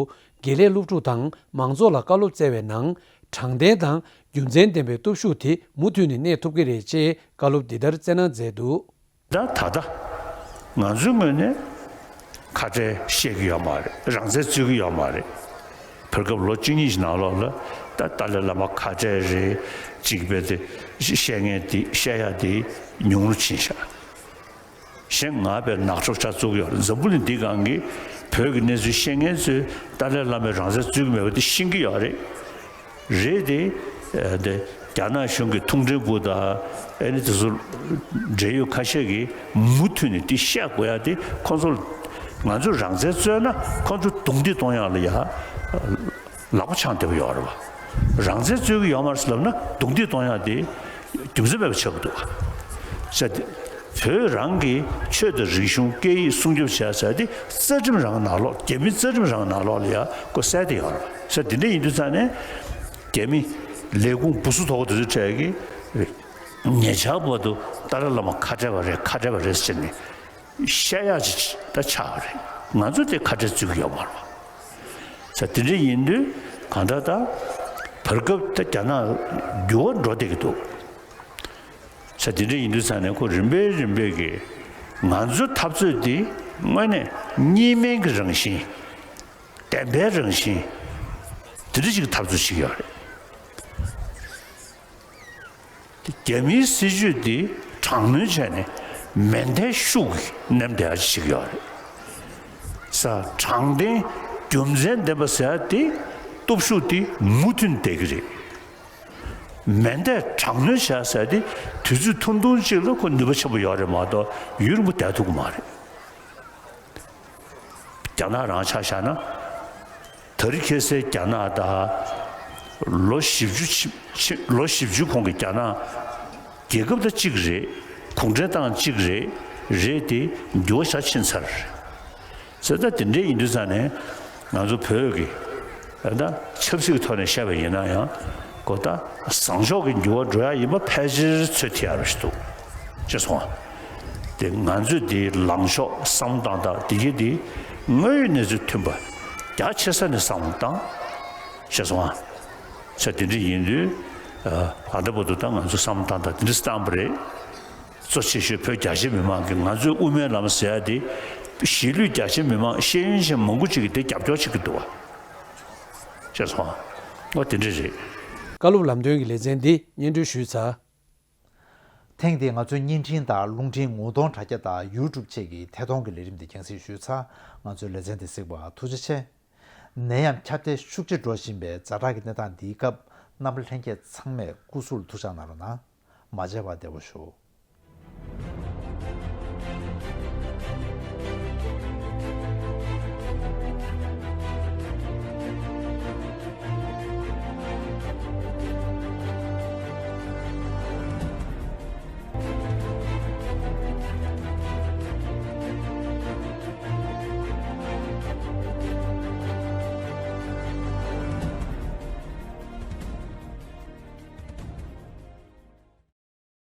དགེ་ལས་སློབ་ཕྲུག་དང་མང་ཚོགས་ལ་བཀའ་སློབ་སྩལ་བའི་ནང་། དྲང་བདེན་དང་རྒྱུ་མཚན་ལྡན་པའི་སྟོབས་ཤུགས་དེ་མུ་མཐུད་ནས་གནས་ཐུབ་ཀྱི་རེད་ཅེས་བཀའ་སློབ་འདི་ལྟར་སྩལ་གནང་མཛད་འདུག་ད་ད་ལྟ། ང་ཚོའི་ངོས་ནས་ཁ་བྲལ་བཤད་ཀྱི་ཡོད་མ་རེད། རང་བཙན་རྩོད་ཀྱི་ཡོད་མ་རེད། བར་སྐབས་ལོ་བཅུ་གཉིས་ཀྱི་ནང་ལོགས་ལ་ད་ཏཱ་ལའི་བླ་མ་ཁ་བྲལ་རེད། གཅིག་རྦད་དེ་བཤད་མཁན་དེ་བཤད་ཡ་དེ་ཉུང་རུ་ཕྱིན་ཤག་གཞན་ང་བས་ནག་ཕྱོགས་ཆ་བཙུགས་ཡོད་རེད། འཛམ་བུ་གླིང་འདི་སྒང་གི་བོད་ཀྱི་གནས་ཚུལ་ཤེས་མཁན་ཚོས་ཏཱ་ལའི་བླ་མས་རང་བཙན་རྩོད་ཀྱི་མེད་པ་དེ་ཤེས་ཀྱི་ཡོད་རེད། རེད་དེ། ཨ་དེ་རྒྱ་ནག་གཞུང་གི་ཐུང་ཀྲེང་པུའུ་དང་ཨ་ནི་དེ་ཚོ་འབྲེལ་ཡོད་ཁ་ཤས་ཀྱིས་མུ་མཐུད་ནས་དེ་བཤད་དགོས་ཡ་དེ་ཁོང་ཚོ་ང་ཚོས་རང་བཙན་རྩོད་ན་ཁོང་ཚོ་རྡུང་རྡེག་གཏོང་ཡ་ལ་ཡ་ལག་པ་འཆང་བསྡད་པ་ཡོད་རེད་བ། རང་བཙན་རྩོད་ཀྱི་ཡོད་མ་རེད་ཟེར་ལབ་ན་རྡུང་རྡེག་གཏོང་ཡ་དེ་རྒྱུ་མཚན་མེད་པ་ཆགས་ཀྱི་འདུག་བ། བྱས་ཏེ་བོད་རང་གི་ཆོས་དང་རིག་གཞུང་སྐད་ཡིག་སྲུང་སྐྱོབ་བྱས་ཟེར་དེ་རྩ་ཁྲིམས་རང་ནང་ལོགས་རྒྱ་མི་རྩ་ཁྲིམས་རང་ནང་ལོགས་ལ་ཡ་ཁོ་གསལ་བསྡད་ཡོད་རེད་བ། ས་དེ་འདྲ་ཡིན་དུས་ཙང་ནས་རྒྱ་མི་ལས་ཁུངས་སྦུ་སུ་དོག་དེ་ཚོའི་གྲས་ཀྱིས་ཉེ་ཆར་བར་དུ་ཏཱ་ལའི་བླ་མ་ཁ་བྲལ་བ་རེད་ཁ་བྲལ་བ་རེད་ཟེར་ནས་བཤད་ཡག་ཅིག་ད་ཆགས་པ་རེད། ང་ཚོ་དེ་ཁ་བྲལ་བརྩི་གི་ཡོད་མ་རེད། ས་དེ་འདྲ་ཡིན་དུས་གང་ལྟར་ད་བར་སྐབས་ད་རྒྱ་ནག་འགྱུར་བ་འགྲོ་བསྡད་ཀྱི་འདུག་ས་དེ་འདྲ་ཡིན་དུས་ཙང་ནས་ཁོ་རིམ་པས་རིམ་པས་ཀྱིས་ང་ཚོའི་འཐབ་རྩོད་འདི་དངོས་གནས་གཉིས་སྨན་གྱི་རང་བཞིན། བདེན་པའི་རང་བཞིན། དེ་འདྲ་ཞིག་འཐབ་རྩོད་བྱེད་ཀྱི་ཡོད་རེད། རྒྱ་མིའི་སྲིད་ཇུས་འདི་དྲག་གནོན་བྱས་ནས་མེ་མདའི་ཤུགས་ཀྱིས་མནན་བསྡད་ཡ་ཞིག་ཡོད་རེད། ས་དྲང་བདེན་རྒྱུ་མཚན་ལྡན་པ་ཟེར་ཡ་དེ་སྟོབས་ཤུགས་དེ་མུ་མཐུད་བསྡད་ཀྱི་རེད། མེ་མདའི་དྲག་གནོན་བྱས་ཟེར་ཡ་དེ་དུས་ཚོད་ཐུང་ཐུང་གཅིག་ལ་ཁོ་ནུས་པ་ཆེན་པོ་ཡོད་རེད་མ་གཏོགས་ཡུན་རིང་པོ་བསྡད་ཐུབ་ཀྱི་མ་རེད། རྒྱ་ནག་རང་ཆ་བཞག་ན། དེ་རིང་ཁ་སང་རྒྱ་ནག་དང་། ལོ་བཞི་བཅུ་ཕྱི་ཕྱི་ལོ་བཞི་བཅུ་གོང་གི་རྒྱ་ནག་རྒྱལ་ཁབ་དང་གཅིག་རེད། གུང་ཁྲན་ཏང་གཅིག་རེད། རེད་དེ། འགྱུར་བ་ཞིག་ཕྱིན་ཚར་རེད། ཟེར་ད་དེ་འདྲ་ཡིན་དུས་ཙང་ནས་ང་ཚོ་བོད་ཀྱི་ད་ཆབ་སྲིད་ཀྱི་ཐོག་ནས་བཤད་པ་ཡིན་ན་ཡང་གོ་ད་བཟང་ཕྱོགས་ཀྱི་འགྱུར་བ་འགྲོ་ཡ་ཡིན་པ་ཕལ་ཆེར་ཚོད་ཐིག་ཡ་རུ་ཞིག་འདུག་ཅེས་གསུངས། དེ་ང་ཚོས་དེའི་ལངས་ཕྱོགས་བསམ་བློ་བཏང་སྟངས་དེ་གའི་དེ་དངོས་ཡོད་གནས་ཚུལ་མཐུན་པ་རྒྱ་ཆེ་ས་ནས་བསམ་བློ་བཏང་ཞེས་གསུངས། ས་དེ་འདྲ་ཡིན་དུས་ཨ་ད་བར་དུ་ད་ང་ཚོ་བསམ་བློ་བཏང་སྟངས་དེ་འདྲ་བཏང་པ་རེད། གཙོ་ཆེ་ཤོས་བོད་རྒྱ་ཆེ་མི་མང་གིས་ང་ཚོའི་དབུ་མའི་ལམ་ཟེར་ཡ་དེ་གཞིས་ལུས་རྒྱ་ཆེ་མི་མང་ཤེས་ཡོན་ཅན་མང་པོ་ཅིག་གིས་དེ་རྒྱབ་སྐྱོར་བྱེད་ཀྱི་འདུག་བ། ཅེས་གསུངས། ཨོ་དེ་འདྲ་རེད། བཀའ་སློབ་ལམ་སྟོན་གྱི་ལེ་ཚན་འདི་སྙན་སྒྲོན་ཞུས་ཚར། ཐེངས་འདིའི་ང་ཚོའི་བརྙན་འཕྲིན་དང་རླུང་འཕྲིན་ངོ་གདོང་དྲ་རྒྱ་དང་ཡུ་ཊུབ་བཅས་ཀྱི་ཐད་གཏོང་གི་ལས་རིམ་འདི་རྒྱང་སྲིང་ཞུས་ཚར། ང་ཚོའི་ལེ་ཚན་འདི་གཟིགས་པར་ཐུགས་རྗེ་ཆེ། ནད་ཡམས་ཁྱབ་གདལ་ཤུགས་ཆེ་འགྲོ་བཞིན་པའི་ཛ་དྲག་གི་གནས་སྟངས་འདིའི་སྐབས་རྣམ་པ་ལྷན་རྒྱས་ཚང་མས་སྐུ་གཟུགས་ལ་ཐུགས་ཅག་གནང་རོགས་གནང་། མ་བརྗེད་པར་བདེ་པོ་བཞུགས།